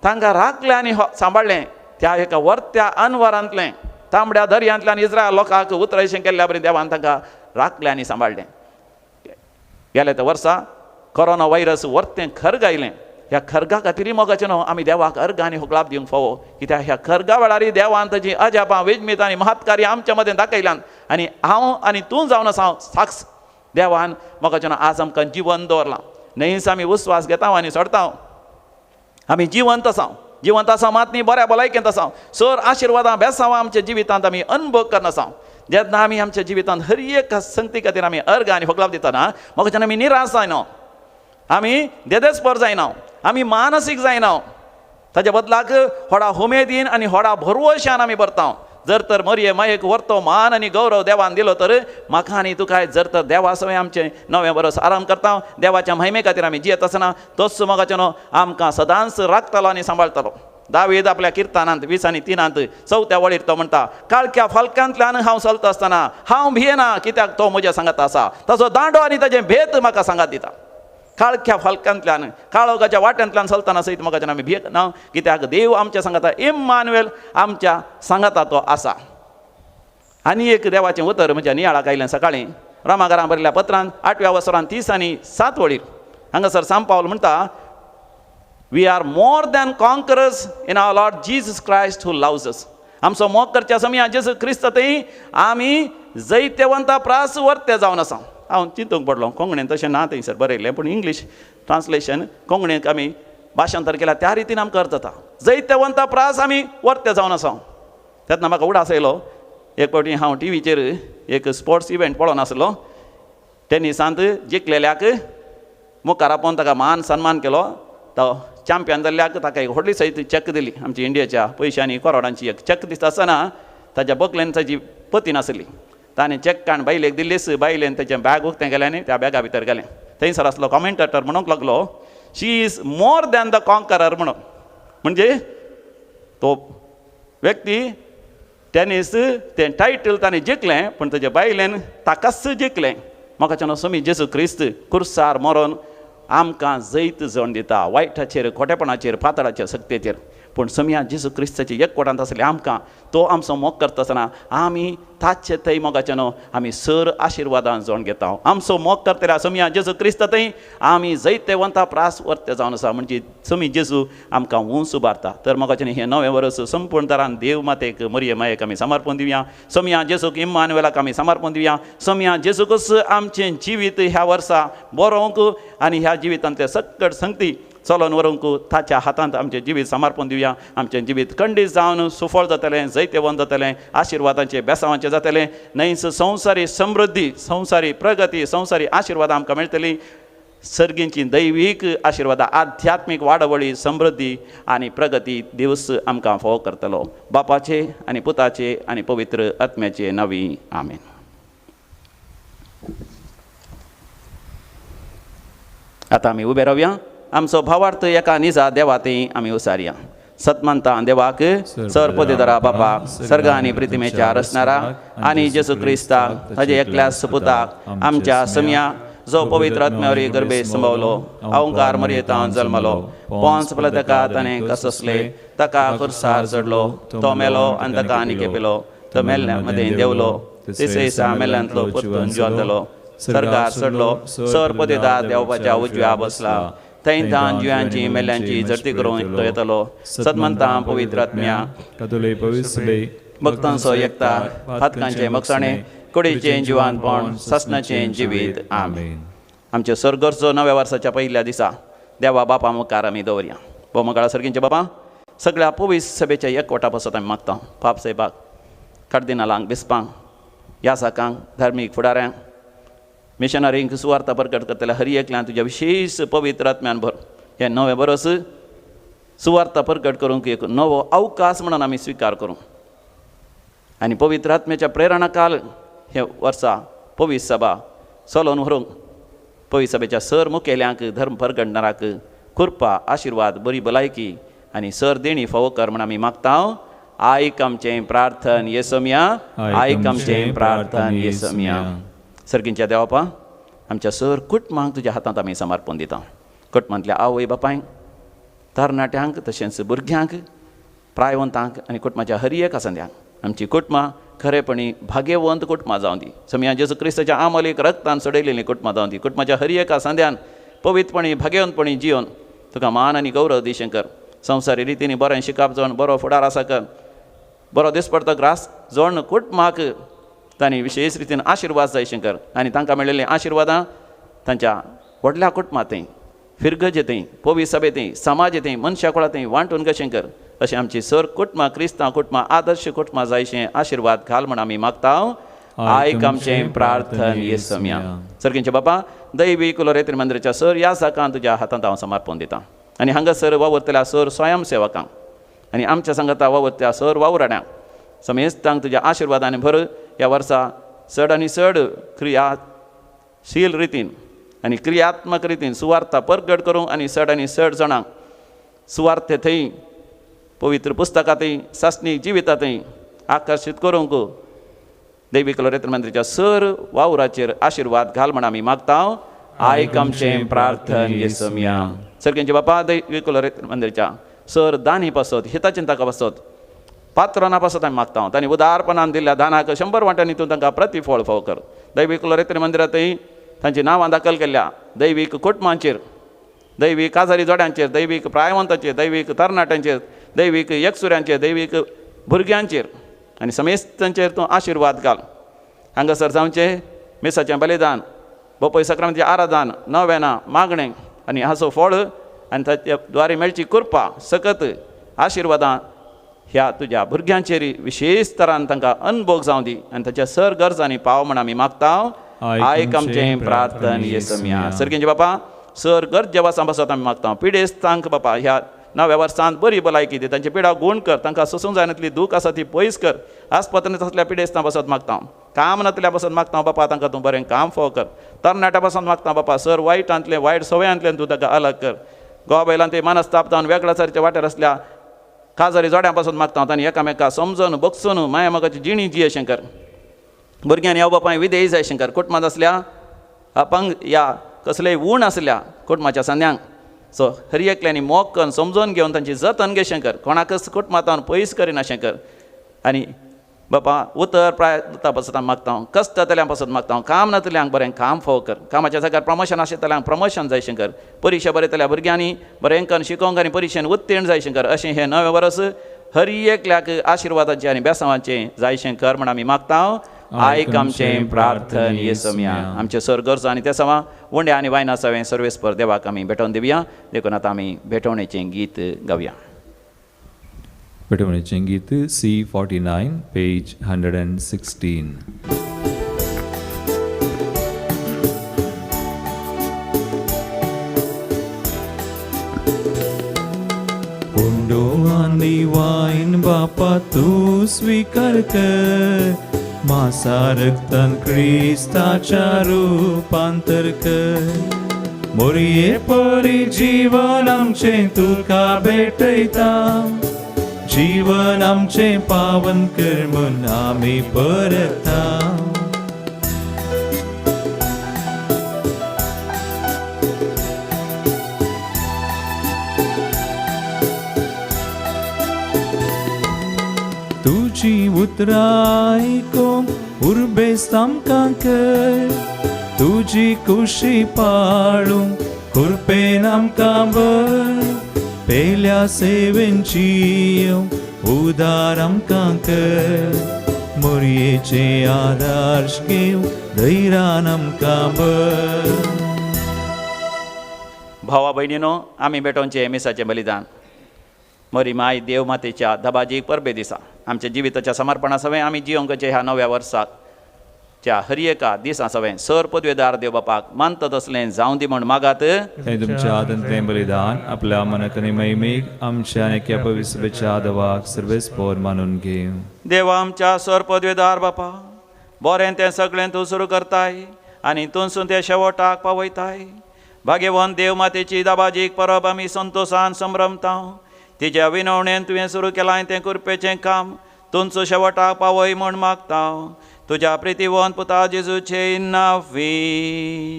तांकां राखलें आनी सांबाळ्ळें. त्या एका वर्त्या अनवरांतलें तांबड्या दर्यांतल्यान इस्रायल लोकांक उतरायशें केल्ल्या बरी देवान तांकां राखलें आनी सांबाळ्ळें. गेल्या त्या वर्सा कोरोना व्हायरस वर्तें खर्ग आयलें. ह्या खर्गा खातीर मोगाचें न्हू आमी देवाक अर्घ आनी होगळाप दिवंक फावो, कित्याक ह्या खर्गा वेळार देवान ताची अजापां वेजमीत आनी महत्कार्य आमच्या मदें दाखयल्यान आनी हांव आनी तूं जावन आसा हांव साक्ष देवान मोगाचें न्हू आज आमकां जिवन दवरलां. न्हयच आमी विस्वास घेता आनी सोडता, आमी जिवंत आसा, जिवंत आसा मात न्ही बऱ्या भलायकेंत आसा, सर आशिर्वादां बेसांवां आमच्या जिवितांत आमी अनुभव करना आसा. जेन्ना आमी आमच्या जिवितांत हर एक संगती खातीर आमी अर्घ आनी होगळाप दितना म्हाका आमी निराश जायना, आमी देदेस्पर जायना, आमी मानसीक जायना. ताच्या बदलाक होडा उमेदीन आनी होडा भरवशान आमी भरता. जर तर मरये मायेक व्हरतो मान आनी गौरव देवान दिलो तर म्हाका आनी तुका जर तर देवा सवें आमचें नवें बरस आराम करता, देवाच्या महिमे खातीर आमी जियेत आसना तोच मोगाचें न्हू आमकां सदांच राखतलो आनी सांबाळटलो. दावीद आपल्या किर्तनांत 20 आनी 3 चवथ्या वळीर तो म्हणटा, काळख्या फालकांतल्यान हांव चलता आसतना हांव भियेना, कित्याक तो म्हज्या सांगात आसा, ताचो दांडो आनी ताचें भेत म्हाका सांगात दिता. काळख्या फालकांतल्यान काळोखाच्या वाट्यांतल्यान चलतना सयत म्हाका आमी भियेना, कित्याक देव आमच्या सांगाता, इम्मानुएल आमच्या सांगाता तो आसा. आनी एक देवाचें उतर म्हज्या नियाळाक आयलें सकाळीं रामाघरां बरयल्ल्या पत्रान 8व्या वसरान 30 आनी 7 वळीर हांगासर सांत पावल म्हणटा, we are more than conquerors in our Lord Jesus Christ who loves us. आमचो मोग करच्या समया जेजू क्रिस्त थंय आमी जैत्यवंता प्रास वर्ते जावन आसा. हांव चिंतूंक पडलो, कोंकणीन तशें ना थंयसर बरयलें, पूण इंग्लीश ट्रान्सलेशन कोंकणीक आमी भाशांतर केल्या त्या रितीन आमकां अर्थ जाता. जैत्यवंता प्रास आमी वर्ते जावन आसा. तेन्ना म्हाका उडास आयलो, एक फावटी हांव टिवीचेर एक स्पोर्ट्स इव्हेंट पळोवन आसलो, टेनिसांत जिखलेल्याक मुखार आपोवन ताका मान सन्मान केलो, तो चॅम्पियन जाल्ल्याक ताका एक व्हडली सयत चॅक दिली, आमची इंडियेच्या पयशांनी करोडांची एक चॅक दिसता आसतना ताच्या बकलेन ताची पती नासली, ताणें चॅक काडून बायलेक दिल्लीच, बायलेन ताचें बॅग उक्तें केलें आनी त्या बॅगा भितर गेलें. थंयसर आसलो कॉमेंटेटर म्हणूंक लागलो, she is more than the conqueror म्हणून. म्हणजे तो व्यक्ती टेनीस तें टायटल ताणें जिखलें, पूण ताच्या बायलेन ताकाच जिखलें. म्हाका न्हू स्वामी जेजू क्रिस्त कुर्सार मरोन आमकां जैत जण दिता, वायटाचेर, खोटेपणाचेर, पातळाचेर, सक्तेचेर. पूण समया जेजू क्रिस्ताचे एकवटांत आसले आमकां तो आमचो मोग करता आसतना आमी ताचे थंय मोगाचे न्हू आमी सर आशिर्वादान जण घेता. आमचो मोग करतल्या समया जेजू क्रिस्त थंय आमी जैत्यवंता प्रास वर्ते जावन आसा. म्हणजे समी जेजू आमकां उंच उबारता. तर मोगाचें हें नवें वर्स संपूर्ण तरान देव मातेक मरिये मायेक आमी समर्पण दिवया, समया जेजूक इम्मानुएलाक आमी समर्पण दिवया, समया जेजूकच आमचें जिवीत ह्या वर्सा बरोवंक आनी ह्या जिवितांतले सकट संगती चलोन व्हरूंक ताच्या हातांत आमचें जिवीत समर्पण दिवया. आमचें जिवीत खंडीत जावन सुफळ जातलें, जैत्यवंत जातलें, आशिर्वादांचें बेसांवांचें जातलें. न्हयच संवसारी समृद्धी, संवसारी प्रगती, संवसारी आशिर्वादां आमकां मेळटली, सर्गींची दैवीक आशिर्वादां, आध्यात्मीक वाडवळी, समृद्धी आनी प्रगती दिवस आमकां फावो करतलो. बापाचे आनी पुताचे आनी पवित्र आत्म्याचे नांवी आमेन. आतां आमी उबे रावया, आमचो भावार्थ एका निजा देवा थंय आमी उसारया. सतमानता देवाक सर पदेदरा बापा सर्ग आनी प्रतिमेच्या रचणारा आनी जेजू क्रिस्ताक ताजे एकल्या सुपुताक आमच्या समया जो पवित्र आत्म्यावरी गर्भे संभवलो, अहंकार मरयेतान जल्मलो, पोंस ताका ताणें कससले, ताका खुर्सार चडलो, तो मेलो आनी ताका आनी केपेलो, तो मेल्ल्या मदें देवलो, तिसरे दिसा मेल्ल्यांतलो परतून जिवन जालो, सर्गार चडलो, सर पदेदार देवपाच्या उजव्या बसला, थंय तान जिव्यांची मेल्ल्यांची झडती करूंक तो येतलो. सदमंता पवित्र आत्म्या कदोले पवित्र भक्तांचो एकता पातकांचें मगसाणें कुडीचें जिवानपण सासणाचें जिवीत. आमेन. आमचे सरगरचो नव्या वर्साच्या पहिल्या दिसा देवा बापा मुखार आमी दवरया. भोवमकाळा सर्गींचे बाबा सगळ्या पवित्र सभेच्या एकवटा पासत आमी मागता. पाप साहेबाक, कार्दिनालांक, बिस्पांक, यासाकांक, धार्मीक फुडाऱ्यांक, मिशनरींक, सुवार्ता प्रकट करतल्या हर एकल्यान तुज्या विशेश पवित्र आत्म्यान भर. हें नवें बरोस सुवार्ता प्रकट करूंक एक नवो अवकाश म्हणून आमी स्विकार करूं आनी पवित्र आत्म्याच्या प्रेरणा काल हे वर्सा पवित्र सभा चलोवन व्हरूंक पवित्र सभेच्या सर मुखेल्यांक, धर्म परगडणाराक कृपा, आशिर्वाद, बरी भलायकी आनी सर देणी फावो कर म्हण आमी मागता. आयक आमचें प्रार्थन येसोमिया, आयक आमचें प्रार्थन येसोमिया. सर्गींच्या देवापा आमच्या सर कुटुंबांक तुज्या हातांत आमी समर्पण दिता. कुटुंबांतल्या आवय बापायंक, तरणाट्यांक, तशेंच भुरग्यांक, प्रायवंतांक आनी कुटुंबाच्या हर एका संद्यांक आमची कुटुंबां खरेपणी भाग्यवंत कुटुंबां जावं दी. समया जेजू क्रिस्ताच्या आमोलीक रक्तान सोडयलेलीं कुटुंबां जावं दी. कुटुंबाच्या हर एका संद्यान पवित्रपणी भाग्यवंतपणी जिवन तुका मान आनी गौरव दी कर. संवसारी रितीनी बरें शिकप जावन बरो फुडार आसा कर, बरो दिसपडतो ग्रास जोडून कुटुंबाक तांणी विशेश रितीन आशिर्वाद जाय शंकर आनी तांकां मेळिल्लीं आशिर्वादां तांच्या व्हडल्या कुटुंबांतय, फिरगजेतय, पवी सभेतय, समाजेतय, मनशा कुळांतय वांटून कशें कर. अशें आमची सर कुटुंबां क्रिस्तांव कुटुंबां आदर्श कुटुंबां जायशें आशिर्वाद घाल म्हण आमी मागता. आयक आमचें प्रार्थन येसोमिया. सर्गींचे बापा दैवी कुलोरेत्री मंदिराच्या सर ह्या साकान तुज्या हातांत हांव समर्पण दिता आनी हांगासर वावुरतल्या सर स्वयंसेवकांक आनी आमच्या सांगाता वावुरतल्या सर वावुराड्यांक समेस्तांक तुज्या आशिर्वादांनी भर. ह्या वर्सा चड आनी चड क्रियाशील रितीन आनी क्रियात्मक रितीन सुवार्ता परगट करूंक आनी चड आनी चड जाणांक सुवार्थे थंय पवित्र पुस्तकांतय सासणी जिवितांतय आकर्शीत करूंक दैवी कुलोरेत्र मंदिराच्या सर वावराचेर आशिर्वाद घाल म्हण आमी मागता. आयक आमचें प्रार्थन येसोमिया. सर्गींचे बापा दैवी कुलोरेत्र मंदिराच्या सर दानी पासत, हितचिंतका पासत, पात्रां पासत आमी मागता. तांणी उदारपणान दिल्ल्या दानाक 100 वांट्यांनी तूं तांकां प्रतिफळ फावो कर. दैवी कुलोरेत्र मंदिरांतय तांची नांवां दाखल केल्ल्या दैवीक कुटुंबांचेर, दैवीक काजारी जोड्यांचेर, दैवीक प्रायवंतांचेर, दैवीक तरणाट्यांचेर, दैवीक एकसुऱ्यांचेर, दैवीक भुरग्यांचेर आनी समेस्तांचेर तूं आशिर्वाद घाल. हांगासर जावचें मिसाचें बलिदान, बोपय सक्रांतीचें आराधन, नवेनां, मागणें आनी हाचो फळ आनी ताचे द्वारे मेळची कृपा सकत आशिर्वादां ह्या तुज्या भुरग्यांचेर विशेश तरान तांकां अनभोग जावं दी आनी ताच्या सर गरजांनी पाव म्हण आमी मागता. आयक आमचें प्रार्थन येसोमिया. सर्गींचे बापा सर गरजे वासां पासत आमी मागता. पिडेस्तांक बापा ह्या नव्या वर्सांत बरी भलायकी दी, तांची पिडा गूण कर, तांकां सोसूंक जायनातली दूख आसा ती पयस कर. आस्पत्रेंत आसल्या पिडेस्तां पासत मागता. काम नातल्या पासत मागता बापा तांकां तूं बरें काम फावो कर. तरणाट्या पासत मागता बापा सर वायटांतलें वायट सवयांतल्यान तूं ताका अलग कर. गोवा बैलान ते मानस्ताप जावन वेगळ्या वाटेर आसल्या काजारी जोड्यां पासून मागता. तांणी एकामेका समजून बगसून माया मोगाची जिणी जी शंकर. भुरग्यांनी हांव बापाय विधेयी जाय शंकर. कुटुंबांत आसल्या अपंग या कसलेय ऊण आसल्या कुटुंबाच्या सांद्यांक सो हर एकल्यांनी मोग करून समजून घेवन तांची जतन घे शंकर. कोणाकच कुटुंबांत पयस करिना शंकर. आनी बापा उतर प्राय पासत आमी मागता. कश्ट जातल्यांक पासत मागता. काम नातल्यांक बरें काम फावो कर. कामाच्या जाग्यार प्रमोशन आशिल्ल्यांक प्रमोशन जाय शंकर. परिक्षा बरयतल्या भुरग्यांनी बरें करून शिकोवंक आनी परिक्षेन उत्तीर्ण जाय शंकर. अशें हें नवें वर्स हर एकल्याक आशिर्वादाचें आनी बेसांवाचें जाय शंकर म्हण आमी मागता. आयक आमचें प्रार्थन येसोमिया. आमचें सर गरजो आनी ते सवा उंड्या आनी वायना सवें सर्वेस्पर देवाक आमी भेटोवन दिवया. देखून आतां आमी भेटवणेचें गीत गावया. भेटवणेचें गीत C49 page 116. उंडो आनी वायन बापा तूं स्वीकार कर, मासा रक्तान क्रिस्ताच्या रुपांतर कर. मोरये परी जीवन आमचें तुका भेटयता, जीवन आमचें पावन कर म्हूण आमी परता. तुजी उतरां आयकूंक उर्बेस्त आमकां कर, तुजी कुशी पाळूंक कृपेन आमकां भर पेल्या सेवेंची उदार आमकां कर मोरयेचे आदर्श घेव धैर्यान आमकां भर. भावा भयणीनो, आमी भेटोवचें मिसाचें बलिदान मरी माय देव मातेच्या दबाजीक परबे दिसा आमच्या जिविताच्या समर्पणा सवें आमी जियोंकचे ह्या नव्या वर्साक च्या हर एका दिसा सवें सर पदवेदार देव बापाक मानता तसलें जावं दी म्हूण मागात. हें तुमच्या हातांतलें बलिदान आपल्या मनाक आनी महिमेक आमच्या आनी एका पवित्रच्या दवाक सर्वेस्पोर मानून घेवं. देवा आमच्या सर पदवेदार बापा, बरें तें सगळें तूं सुरू करताय आनी तूंसून तें शेवटाक पावयताय. भाग्यवंत देव मातेची दाबाजीक परब आमी संतोशान संभ्रमता. तिज्या विनवणेन तुवें सुरू केलां तें कुरपेचें काम तुमचो शेवटाक पावय म्हूण मागता. तुज्या प्रितीवंत पुता जेजूचे नांवी.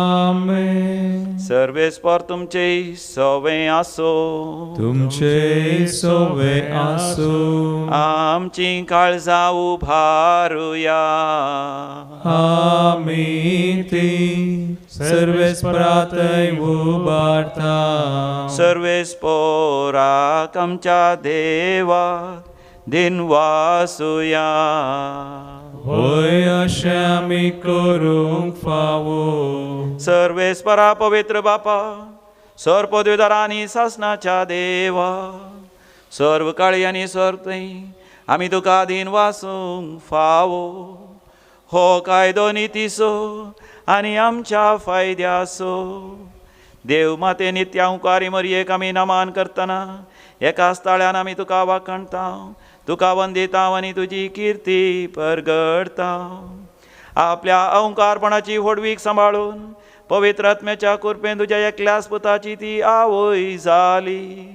आमेन. सर्वेस्पर तुमचे सवे आसो. तुमचे सवे आसूं. आमची काळजां उभारुया. आमी ती सर्वेस्परातय उबारता. सर्वेस्पोराक आमच्या देवा दिनवासुया. होय अशें आमी करूंक फावो. सर्वेस्परा पवित्र बापा, सर पदवीदार आनी सासनाच्या देवा, सर्व काळी आनी सर्व आमी तुका दिनवासूंक फावो. हो कायदो नितीचो आनी आमच्या फायद्याचो. देव माते नित्या हुंकारी मरयेक आमी नमान करतना एकाच ताळ्यान आमी तुका वाखणता, तुका वंदिता आनी तुजी किर्ती परगडता. आपल्या अहंकारपणाची व्हडवीक सांबाळून पवित्र आत्म्याच्या कृपेन तुज्या एकल्याच पुताची ती आवय जाली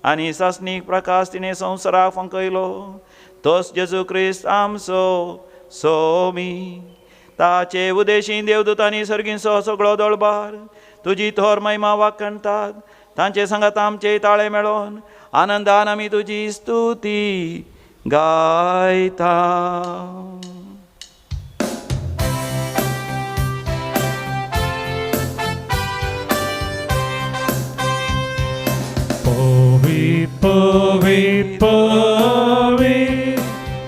आनी सासणीक प्रकाश तिणें संवसाराक फांकयलो. तोच जेजू क्रिस्त आमचो सोमी. ताचे उदेशीं देवदूतांनी सर्गींचो सगळो दळबार तुजी थोर महिमा वाखणतात. तांचे सांगात आमचे ताळे मेळोन आनंदान आमी तुजी स्तुती गायता. पवी पवी पवी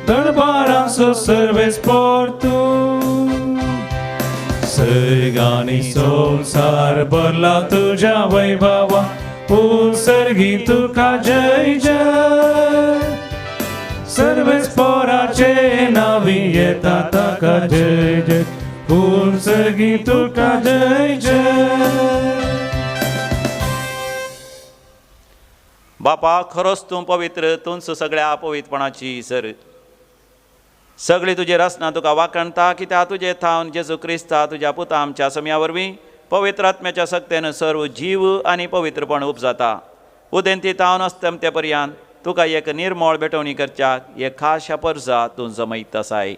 दरबारांचो सर्वेस्पोर तूं. सर्गानी संवसार भरला तुज्या वैभवा, सर्गी तुका जय जय. सर्वेस्पोराचे नावी येता ताका जय जय, सर्गी तुका जय जय. बापा, खरोच तूं पवित्र, तूंच सगळ्या अपवित्रपणाची सर. सगळी तुजी रचना तुका वाखणता, कित्याक तुजे थावन जेजू क्रिस्ता तुज्या पुता आमच्या सम्या वरवीं पवित्र आत्म्याच्या सक्तेन सर्व जीव आनी पवित्रपण उपजाता. उदेंती थावन अस्तमते पर्यंत तुका एक निर्मळ भेटवणी करच्याक एक खाशा परजा तूं जमयत आसाय.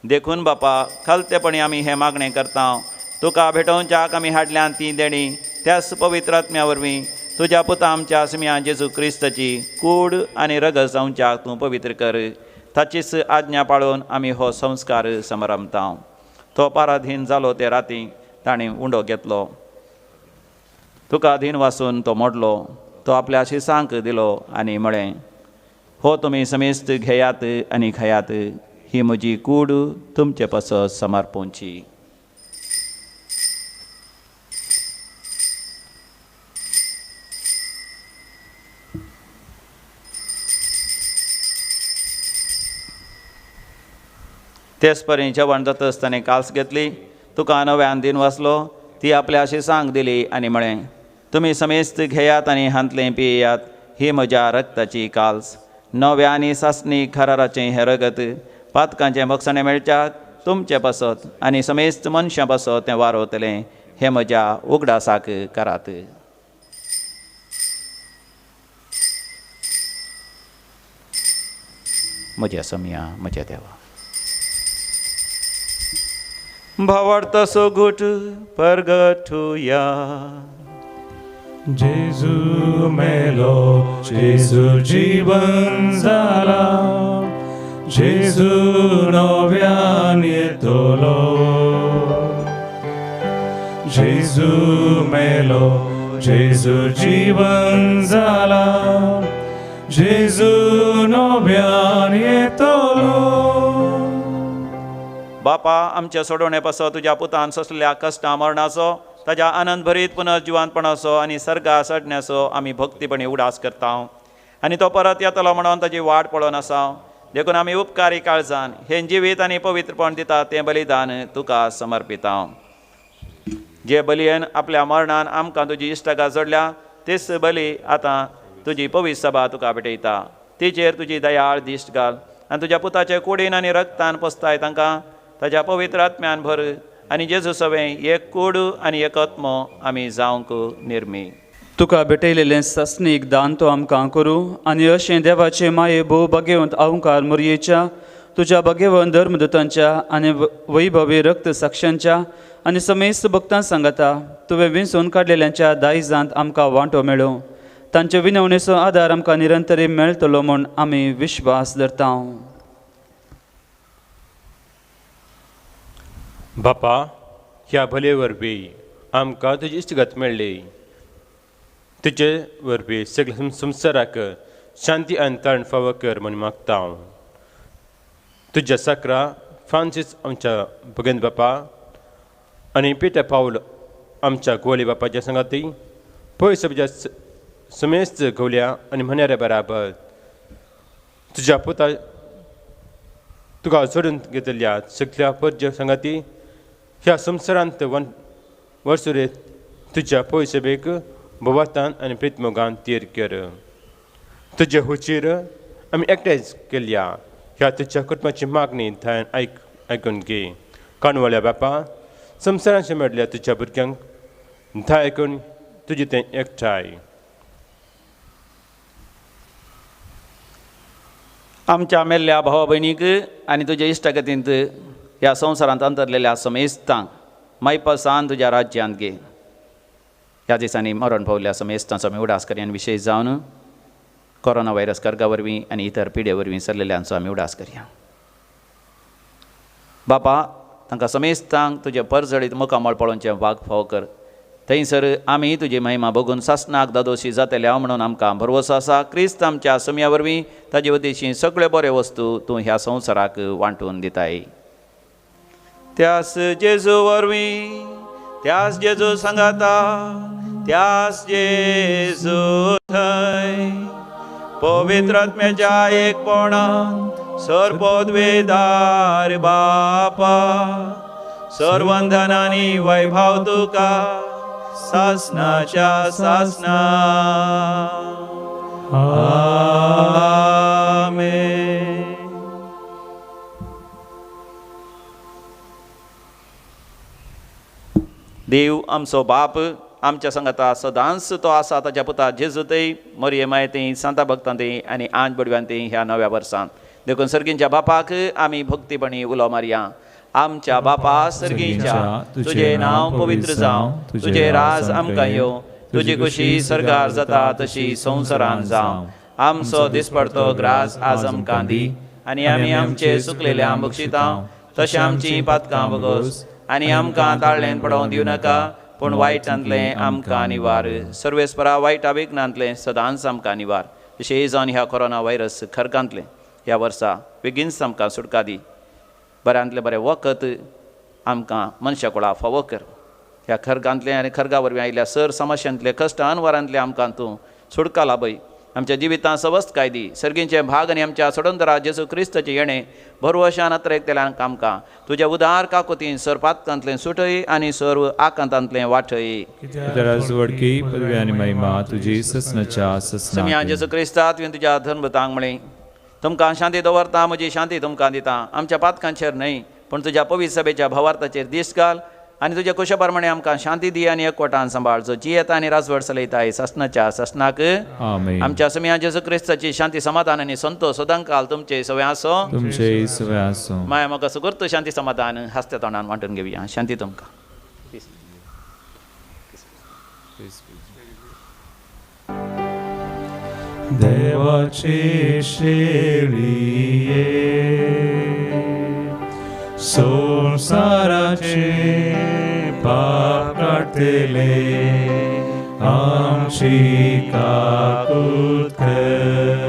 देखून बापा, खालतेपणी आमी हें मागणें करता. तुका भेटोवच्याक आमी हाडल्यान ती देणी त्याच पवित्र आत्म्या वरवीं तुज्या पुता आमच्या सम्या जेजू क्रिस्ताची कूड आनी रगत जावच्याक तूं पवित्र कर. ताचीच आज्ञा पाळून आमी हो संस्कार समारंभता. तो पाराधीन जालो ते राती ताणें उंडो घेतलो, तुका अधीन वासून तो मोडलो, तो आपल्या शिसांक दिलो आनी म्हळें, हो तुमी समेस्त घेयात आनी खायात, ही म्हजी कूड तुमचे पासत समर्पोवची. तेच परी जेवण जातच ताणें काल्स घेतली, तुका नव्यान दिन वाचलो, ती आपल्या शिसांक दिली आनी म्हळें, तुमी समेस्त घेयात आनी हांतलें पियेयात, ही म्हज्या रक्ताची काल्स, नव्या आनी सासणी खराराचें हें रगत पातकांचें बक्षणें मेळच्याक तुमचे पासत आनी समेस्त मनशां पासत तें वारवतलें, हें म्हज्या उगडासाक करात. म्हज्या सम्या, म्हज्या देवा. भावार्थ सोगूट परगटुया. जेजू मेलो, जेजू जीवन जाला, जेजू नव्यान येतलो. जेजू मेलो जेजू जीवन जाला जेजू नव्यान येतलो. बापा आमच्या सोडवणे पासत तुज्या पुतान सोंसलेल्या कश्टां मरणाचो ताज्या आनंद भरीत पुनर्जिवानपणाचो आनी सर्गा चडण्याचो आमी भक्तीपणी उडास करता आनी तो परत येतलो म्हणून ताजी वाट पळोवन आसा. देखून आमी उपकारी काळजान हें जिवीत आनी पवित्रपण दिता तें बलिदान तुका समर्पिता. जे बलयेन आपल्या मरणान आमकां तुजी इश्टागात जोडल्या तेच बली आतां तुजी पवित्र सभा तुका भेटयता. तिचेर तुजी दयाळ दिश्ट घाल आनी तुज्या पुताचे कुडीन आनी रक्तान पोसताय तांकां ताज्या पवित्र आत्म्यान भर आनी जेजू सवें एक कूड आनी एक आत्मो आमी जावंक निर्मी. तुका भेटयलेलें सासणीक दान तो आमकां करूं आनी अशें देवाचे माये भोव भाग्यवंत अहंकार मोरयेच्या तुज्या भाग्यवंत धर्मदूतांच्या आनी वैभवी रक्त साक्षांच्या आनी समेस्त भक्तां सांगाता तुवें विंचून काडलेल्यांच्या दायजांत आमकां वांटो मेळूं. तांचे विनवणेचो आदार आमकां निरंतरी मेळटलो म्हूण आमी विश्वास धरता. बापा ह्या भले वरवीं आमकां तुजी इश्टगत मेळ्ळी. तुजे वरवीं सगळ्या संवसाराक शांती आनी ताण फावो कर म्हूण मागता हांव. तुज्या साकरा फ्रांसीस आमच्या भगेंद बापा आनी पिटर पावल आमच्या गोवली बापाच्या सांगाती पळय सगळ्या समेस्त गवल्या आनी म्हण्याऱ्या बराबर तुज्या पुता तुका जोडून घेतल्या सगळ्या परज्या सांगाती ह्या संवसारांत वर्सुरे तुज्या पयसबेक भोवातान आनी प्रितमोगान तीर कर. तुजे हुचीर आमी एकठांय केल्या ह्या तुज्या कुटुंबाची मागणी ध्यान आयकून घे. काणवल्या बापा संवसारांत मेळ्ळ्या तुज्या भुरग्यांक धा आयकून तुजें तें एकठांय. आमच्या मेल्ल्या भावा भयणीक आनी तुज्या इश्टागतींत ह्या संवसारांत अंतरलेल्या समेस्तांक मायपासान तुज्या राज्यांत घे. ह्या दिसांनी मरण पावल्ल्या समेस्तांचो आमी उडास करया आनी विशेश जावन कोरोना व्हायरस कर्गा वरवीं आनी इतर पिडे वरवीं सरलेल्यांचो आमी उडास करया. बापा तांकां समेस्तांक तुजें परजळीत मुखामळ पळोवचें वाग फावो कर. थंयसर आमी तुजी महिमा बघून सासणाक दादोशी जातले म्हणून आमकां भरवसो आसा. क्रिस्त आमच्या सम्या वरवीं ताजे वतीशी सगळे बरे वस्तू तूं ह्या संवसाराक वांटून दिताय. त्यास जेजू वरवीं त्यास जेजू सांगाता त्यास जेजू थंय पवित्र आत्म्याच्या एकपणान सर्वपदवेदार बापा सर्वंधनानी वैभव तुका सासनाच्या सासना. आमेन. देव आमचो बाप आमच्या संगाता सदांच तो आसा. ताच्या पुता जेजूतय मरये मायती सांता भक्तांती आनी आंज बडव्यांती ह्या नव्या वर्सांत. देखून सर्गींच्या बापाक आमी भक्तीपणी उलो मारया. आमच्या बापा सर्गींच्या तुजें नांव पवित्र जावं, तुजें राज आमकां येवं, तुजी खुशी सर्गार जाता तशी संवसारान जावं. आमचो दिसपडतो ग्रास आज आमकां दी आनी आमी आमचे सुकलेल्या बक्षिता तशें आमची पातकां बगोस आनी आमकां ताळ्ळेन पडोवंक दिवं नाका पूण वायटांतलें आमकां निवार. सर्वेस्परा वायट आविघ्नांतलें सदांच आमकां निवार. विशेश जावन ह्या कोरोना व्हायरस खरकांतलें ह्या वर्सा बेगीनच आमकां सुटका दी. बऱ्यांतलें बरें वखद आमकां मनशा कुळा फावो कर. ह्या खरगांतलें आनी खरगा वरवीं आयिल्ल्या सर समस्यांतले कश्ट अनवरांतलें आमकां तूं सुटका लाभय. आमच्या जिवितांत सवस्तकाय दी. सर्गींचे भाग आनी आमच्या सोडंदरा जेजू क्रिस्ताचें येणें भरवशान अत्रेकतेल्यांक आमकां तुज्या उदार काकुतीन सर पातकांतलें सुटय आनी सर्व आकांतांतलें वाटय. समिया जेजू क्रिस्ता तुवें तुज्या धर्मतांक म्हळें तुमकां शांती दवरता म्हजी शांती तुमकां दिता. आमच्या पातकांचेर न्हय पूण तुज्या पवित्र सभेच्या भावार्थाचेर दीस घाल आनी तुज्या कुशा प्रमाणे आमकां शांती दी आनी एकवटान सांबाळ. जो जियेता आनी राजवट चलयताय सासणाच्या सासणाक. आमच्या समिया जेजू क्रिस्ताची शांती समाधान आनी संतोष सदांकाल तुमचे सवय आसो. माया म्हाका सुगूर्त शांती समाधान हास्त्या तोंडान वांटून घेवया. शांती तुमकां. देवाची शेळये संसाराचे पाप काडणारी काडटले आमची काकूत कर.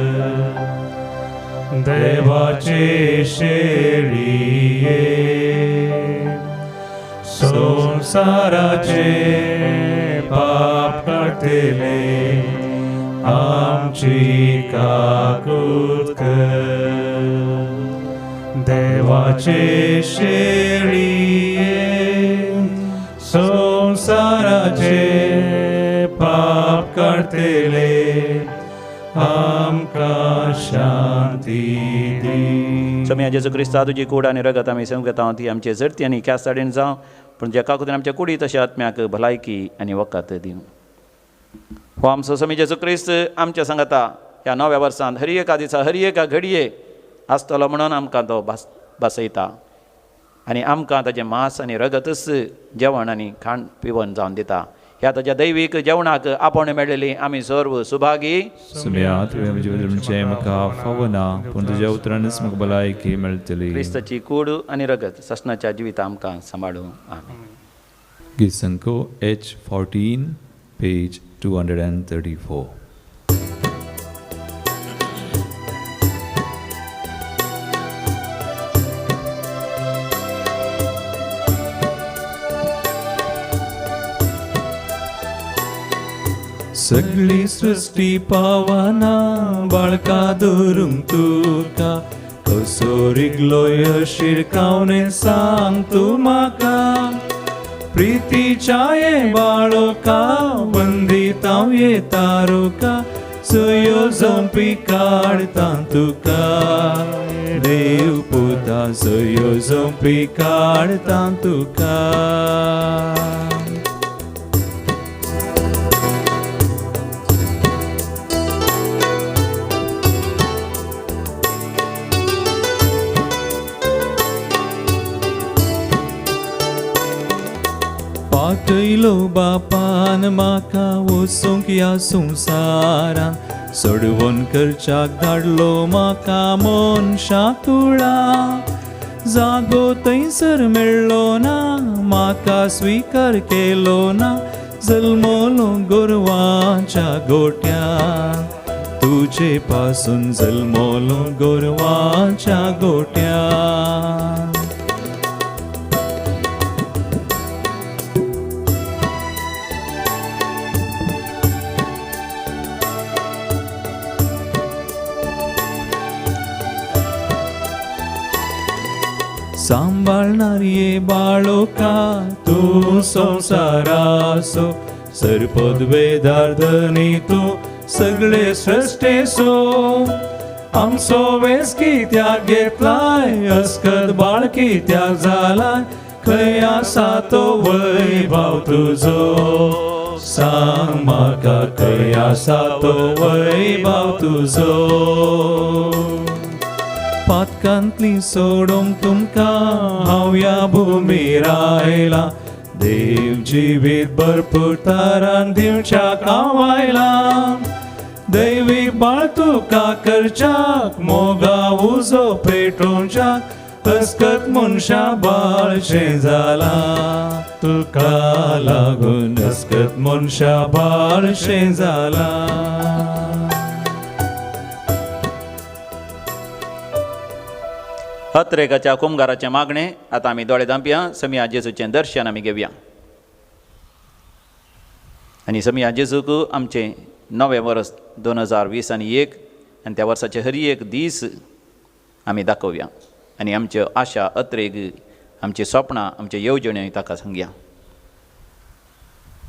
देवाचे शेळये संसाराचे पाप काडटले आमची काकूत कर. देवाचे शेळये संसाराचे पाप काडटले आमकां शांती दी. स्वामी जेजू क्रिस्ता तुजी कूड आनी रगत आमी समजता ती आमचे झडती आनी ख्यास्ताडेन जावं, पूण ज्या काकुतीन आमच्या कुडी तशें आत्म्याक भलायकी आनी वखद दिवं. हो आमचो स्वामी जेजू क्रिस्त आमच्या सांगता ह्या नव्या वर्सांत हर एका दिसा हर एका घडये आसतलो म्हणून आमकां तो भासयता आनी आमकां ताजें मांस आनी रगतच जेवण आनी खाण पिवन जावन दिता. ह्या ताज्या दैवीक जेवणाक आपोवणें मेळ्ळेली आमी सर्व सुभागी. सुम्या तुवें म्हजें म्हाका फावना, पूण तुज्या उतरानच म्हाका भलायकी मेळटली. क्रिस्ताची कूड आनी रगत ससनाच्या जिविता आमकां सांबाळूं. आमेन. गीत संख्या H14 page 234. सगळी सृष्टी पावना बाळका धरूंक तुका, कसो रिगलो शिरकावणे सांग तूं म्हाका. प्रितीच्या ये बाळोका वंदितां ये तारुका, सुयो जंपी काडता तुका. देव पुता सुयो जंपी काडता तुका. पाटयलो बापान म्हाका वचूंक ह्या संवसारान, सोडवून करच्याक धाडलो म्हाका मनशा कुळा. जागो थंयसर मेळ्ळो ना, म्हाका स्विकार केलो ना, जल्मलो गोरवांच्या गोट्यान. तुजे पासून जल्मलो गोरवांच्या गोट्यान. सांबाळणार ये बाळोका तूं संवसारासो, सरपदवेदार धनी तूं सगळे सृश्टेसो. आमचो वेस कित्याक घेतलाय, अस्कत बाळ कित्याक जालाय, खंय आसा तो वैभव तुजो, सांग म्हाका खंय आसा तो वैभव तुजो. पातकांतली सोडूंक तुमकां हांव ह्या भुमीर आयलां, देव जिवीत भरपूर तारान दिवच्याक हांव आयलां. दैवी बाळ तुका करच्याक मोगा उजो पेटोवच्याक, अस्कत मनशा बाळशें जालां, तुका लागून अस्कत मनशा बाळशें जालां. अत्रेकाच्या कुमगाराचें मागणें आतां आमी दोळे धांपया. समिया जेजूचें दर्शन आमी घेवया आनी समिया जेजूक आमचें नवें वर्स 2020 आनी 1 आनी त्या वर्साचे हर एक दीस आमी दाखोवया आनी आमच्यो आशा अत्रेग आमची सपनां आमच्यो येवजण्यो ताका सांगया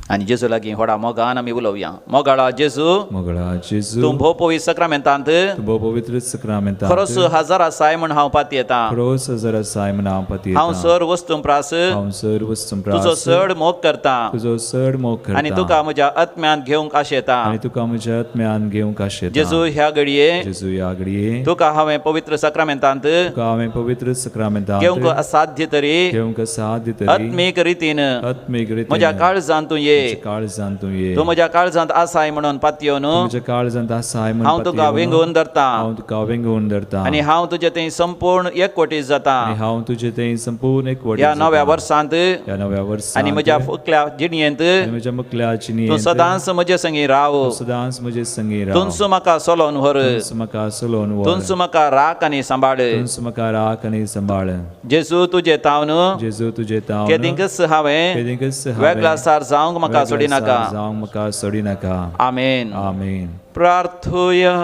आनी जेजू लागीं व्हडा मोगान आमी उलोवया. मोगाळा जेजू, मोगाळा जेजू, तूं भोव पवित्र सक्रामेंतांत, तूं भोव पवित्र सक्रामेंतांत खरोच हजार आसाय म्हण हांव पातयेतां, खरोच हजार आसाय म्हण हांव पातयेतां. हांव सर वस्तूं प्रास, हांव सर वस्तूं प्रास तुजो चड मोग करता, तुजो चड मोग करता आनी तुका म्हज्या आत्म्यांत घेवंक आशेता, आनी तुका म्हज्या आत्म्यांत घेवंक आशेता. जेजू ह्या घडये, जेजू ह्या घडये तुका हांवें पवित्र सक्रामेंतांत, तुका हांवें पवित्र सक्रामेंतांत घेवंक असाध्य तरी, घेवंक असाध्य तरी आत्मीक रितीन, आत्मीक रितीन म्हज्या काळजांत तूं ये, काळजांत तूं ये, तूं म्हज्या काळजांत आसाय म्हणून पातयेवन म्हज्या काळजांत आसाय म्हणून हांव तुका वेंगोवन धरता, हांव तुका वेंगोवन धरता आनी हांव तुजे थंय संपूर्ण एकवटीत जाता, आनी हांव तुजे थंय संपूर्ण एकवटीत ह्या नव्या वर्सांत, ह्या नव्या वर्सांत आनी म्हज्या मुखल्या जिणयेंत, म्हज्या मुखल्या जिणयेंत तूं सदांच म्हजे संगी राव, सदांच म्हजे संगी राव, तूंच म्हाका सोलोवन व्हर, तूंच म्हाका सोलोवन व्हर, तूंच म्हाका राख आनी सांबाळ, तूंच म्हाका राख आनी सांबाळ. जेजू तुजे तावन, जेजू तुजे तावन केदींकच हांवें केदींकच वेगळा सार जावंक म्हाका सोडिनाका, जावंक म्हाका सोडिनाका. आमेन. आमेन. प्रार्थुया.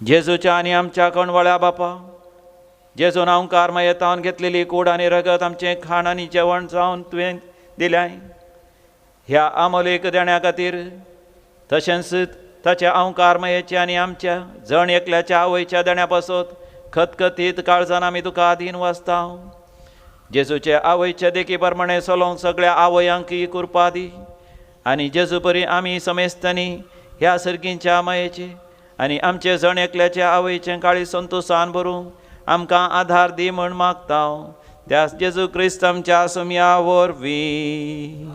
जेजूच्या आनी आमच्या कणवळ्या बापा, जेजून अंकार मायेतावन घेतलेली कूड आनी रगत आमचें खाण आनी जेवण जावन तुवें दिल्याय, ह्या आमोलेक देण्या खातीर तशेंच ताच्या अंकार मायेचे आनी आमच्या जण एकल्याच्या आवयच्या देण्या पासत खतखतीत काळजान आमी तुका आदीन वाचता. जेजूचे आवयच्या देखी प्रमाणे चलोवंक सगळ्या आवयांकय कृपा दी आनी जेजू परी आमी समेस्तांनी ह्या सर्गींच्या मायेचे आनी आमचे जण एकल्याच्या आवयचें काळीज संतोशान भरूंक आमकां आधार दी म्हण मागता. त्या जेजू क्रिस्त आमच्या सोम्या वरवीं.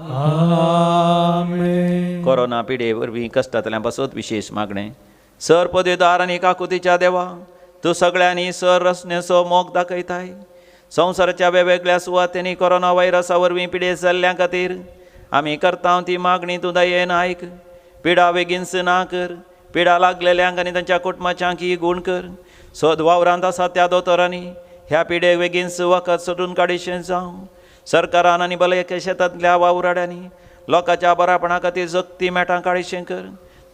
आमेन. कोरोना पिडे वरवीं कश्टांतल्यान पासत विशेश मागणें. सर पदवेदार आनी काकुतीच्या देवा, तूं सगळ्यांनी सर रचनेचो मोग दाखयताय. संवसाराच्या वेगवेगळ्या सुवातेंनी कोरोना व्हायरसा वरवीं पिडे जाल्ल्या खातीर आमी करता ती मागणी तूं दयेन आयक. पिडा बेगीनच ना कर, पिडा लागलेल्यांक आनी तांच्या कुटुंबाच्यांक ही गूण कर. सोद वावरांत आसा त्या दोतोरांनी ह्या पिडेक बेगीनच वखद सोदून काडिशें जावं. सरकारान आनी भलायकी शेतांतल्या वावराड्यांनी लोकांच्या बऱ्यापणा खातीर जगती मेटां काडिशें कर.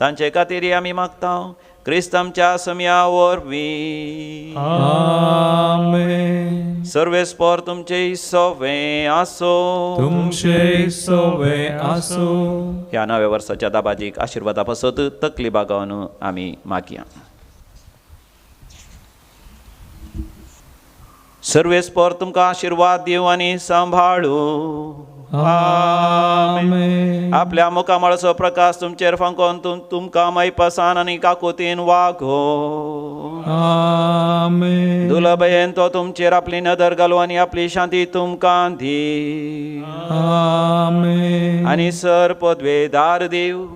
तांचे खातीर आमी मागता क्रिस्त आमच्या सोम्या वरवीं. आमेन. सर्वेस्पर तुमचे सोवे आसो, तुमचे सोवे आसो. ह्या नव्या वर्साच्या दाबाजीक आशिर्वादा पासत तकली बागावन आमी मागया. सर्वेस्पर तुमकां आशिर्वाद दिवं आनी सांबाळू. आमेन. आपल्या मुखामळाचो प्रकाश तुमचेर फांकोवन तुमकां मायपासान आनी काकुतीन वागो. आमेन. दुलभयेन तो तुमचेर आपली नदर घालू आनी आपली शांती तुमकां दी. आमेन. आनी सर पदवेदार देव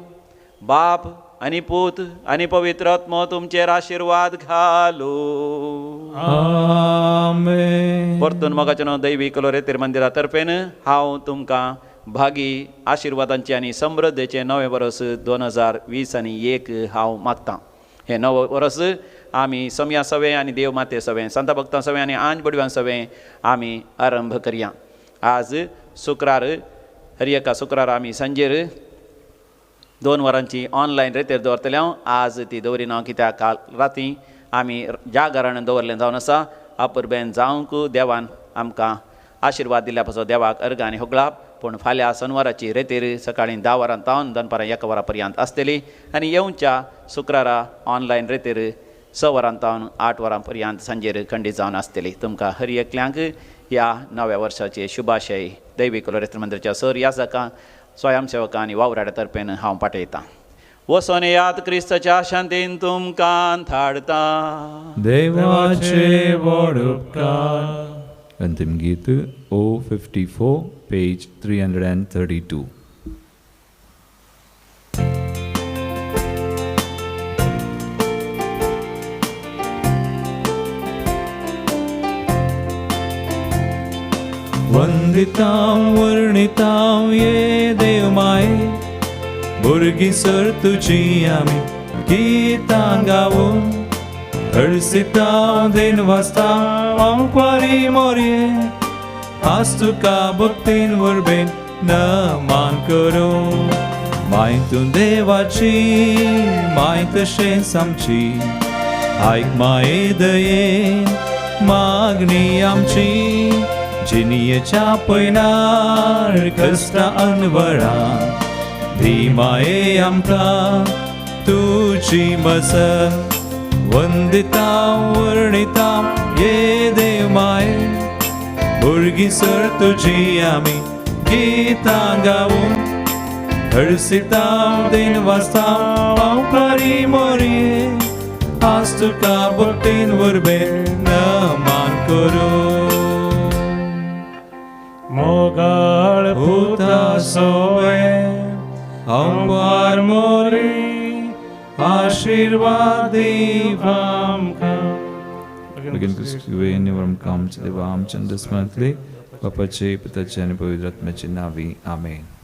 बाप आनी पूत आनी पवित्र आत्मो तुमचेर आशिर्वाद घालू. आमेन. परतून मोगाचें नांव दैवी कलोरेतेर मंदिरा तर्फेन हांव तुमकां भागी आशिर्वादांचे आनी समृद्धेचें नवें वर्स 2020 आनी 1 हांव मागतां. हें नवें वर्स आमी सोम्या सवें आनी देव माते सवें, संता भक्तां सवें आनी आंज बडव्यां सवें आमी आरंभ करया. आज शुक्रार, हर एका शुक्रार आमी सांजेर 2 वरांची ऑनलायन रेतेर दवरतले. हांव आज ती दवरिना कित्याक काल राती आमी जागरण दवरलें जावन आसा. अपुरबेन जावंक देवान आमकां आशिर्वाद दिल्या पासत देवाक अर्गां आनी होगळाप. पूण फाल्यां शनवाराची रेतेर सकाळीं 10 वरां तावन दनपारां 1 वरां पर्यंत आसतली आनी येवच्या शुक्रारा ऑनलायन रेतेर 6 वरां तावन 8 वरां पर्यंत सांजेर खंडीत जावन आसतली. तुमकां हर एकल्यांक ह्या नव्या वर्साचे शुभाशय दैवी कलोरेत्र मंदिराच्या सर याजकां, स्वयंसेवकां आनी वावराड्या तर्फेन हांव पाठयतां. वसोन याद क्रिस्ताच्या शांतीन तुमकां धाडता. देवाचे व्हड उपकार. अंतिम गीत 054 पेज 332. वंदितां वर्णितां ये देव माये, भुरगीं सर तुजी आमी गितां गावून, हळसितां देन वाचता आंकवारी मोरये, आज तुका भक्तीन वरबेन नमान करूं. माय तूं देवाची माय तशेंच आमची, आयक माये दयेन मागणी आमची. जिणयेच्या पयनार कश्टां अनवळां दी माये आमकां तुजी मजत. वंदितां वर्णितां ये देव माये, भुरगीं सर तुजी आमी गितां गावून, हळसितां देन वाचतां पावकारी मोरये, आज तुका भक्तीन वरबेन नमान करूं. मोगाळ पुता सोवे अंपार मोरे आशीर्वाद दीव आमकां. बेगीन क्रिस्तुवे निवरम आमच्या देवा आमच्या दस्मांतले बापाचे, पुताचे आनी पवित्र आत्म्याचे नांवी, आमेन.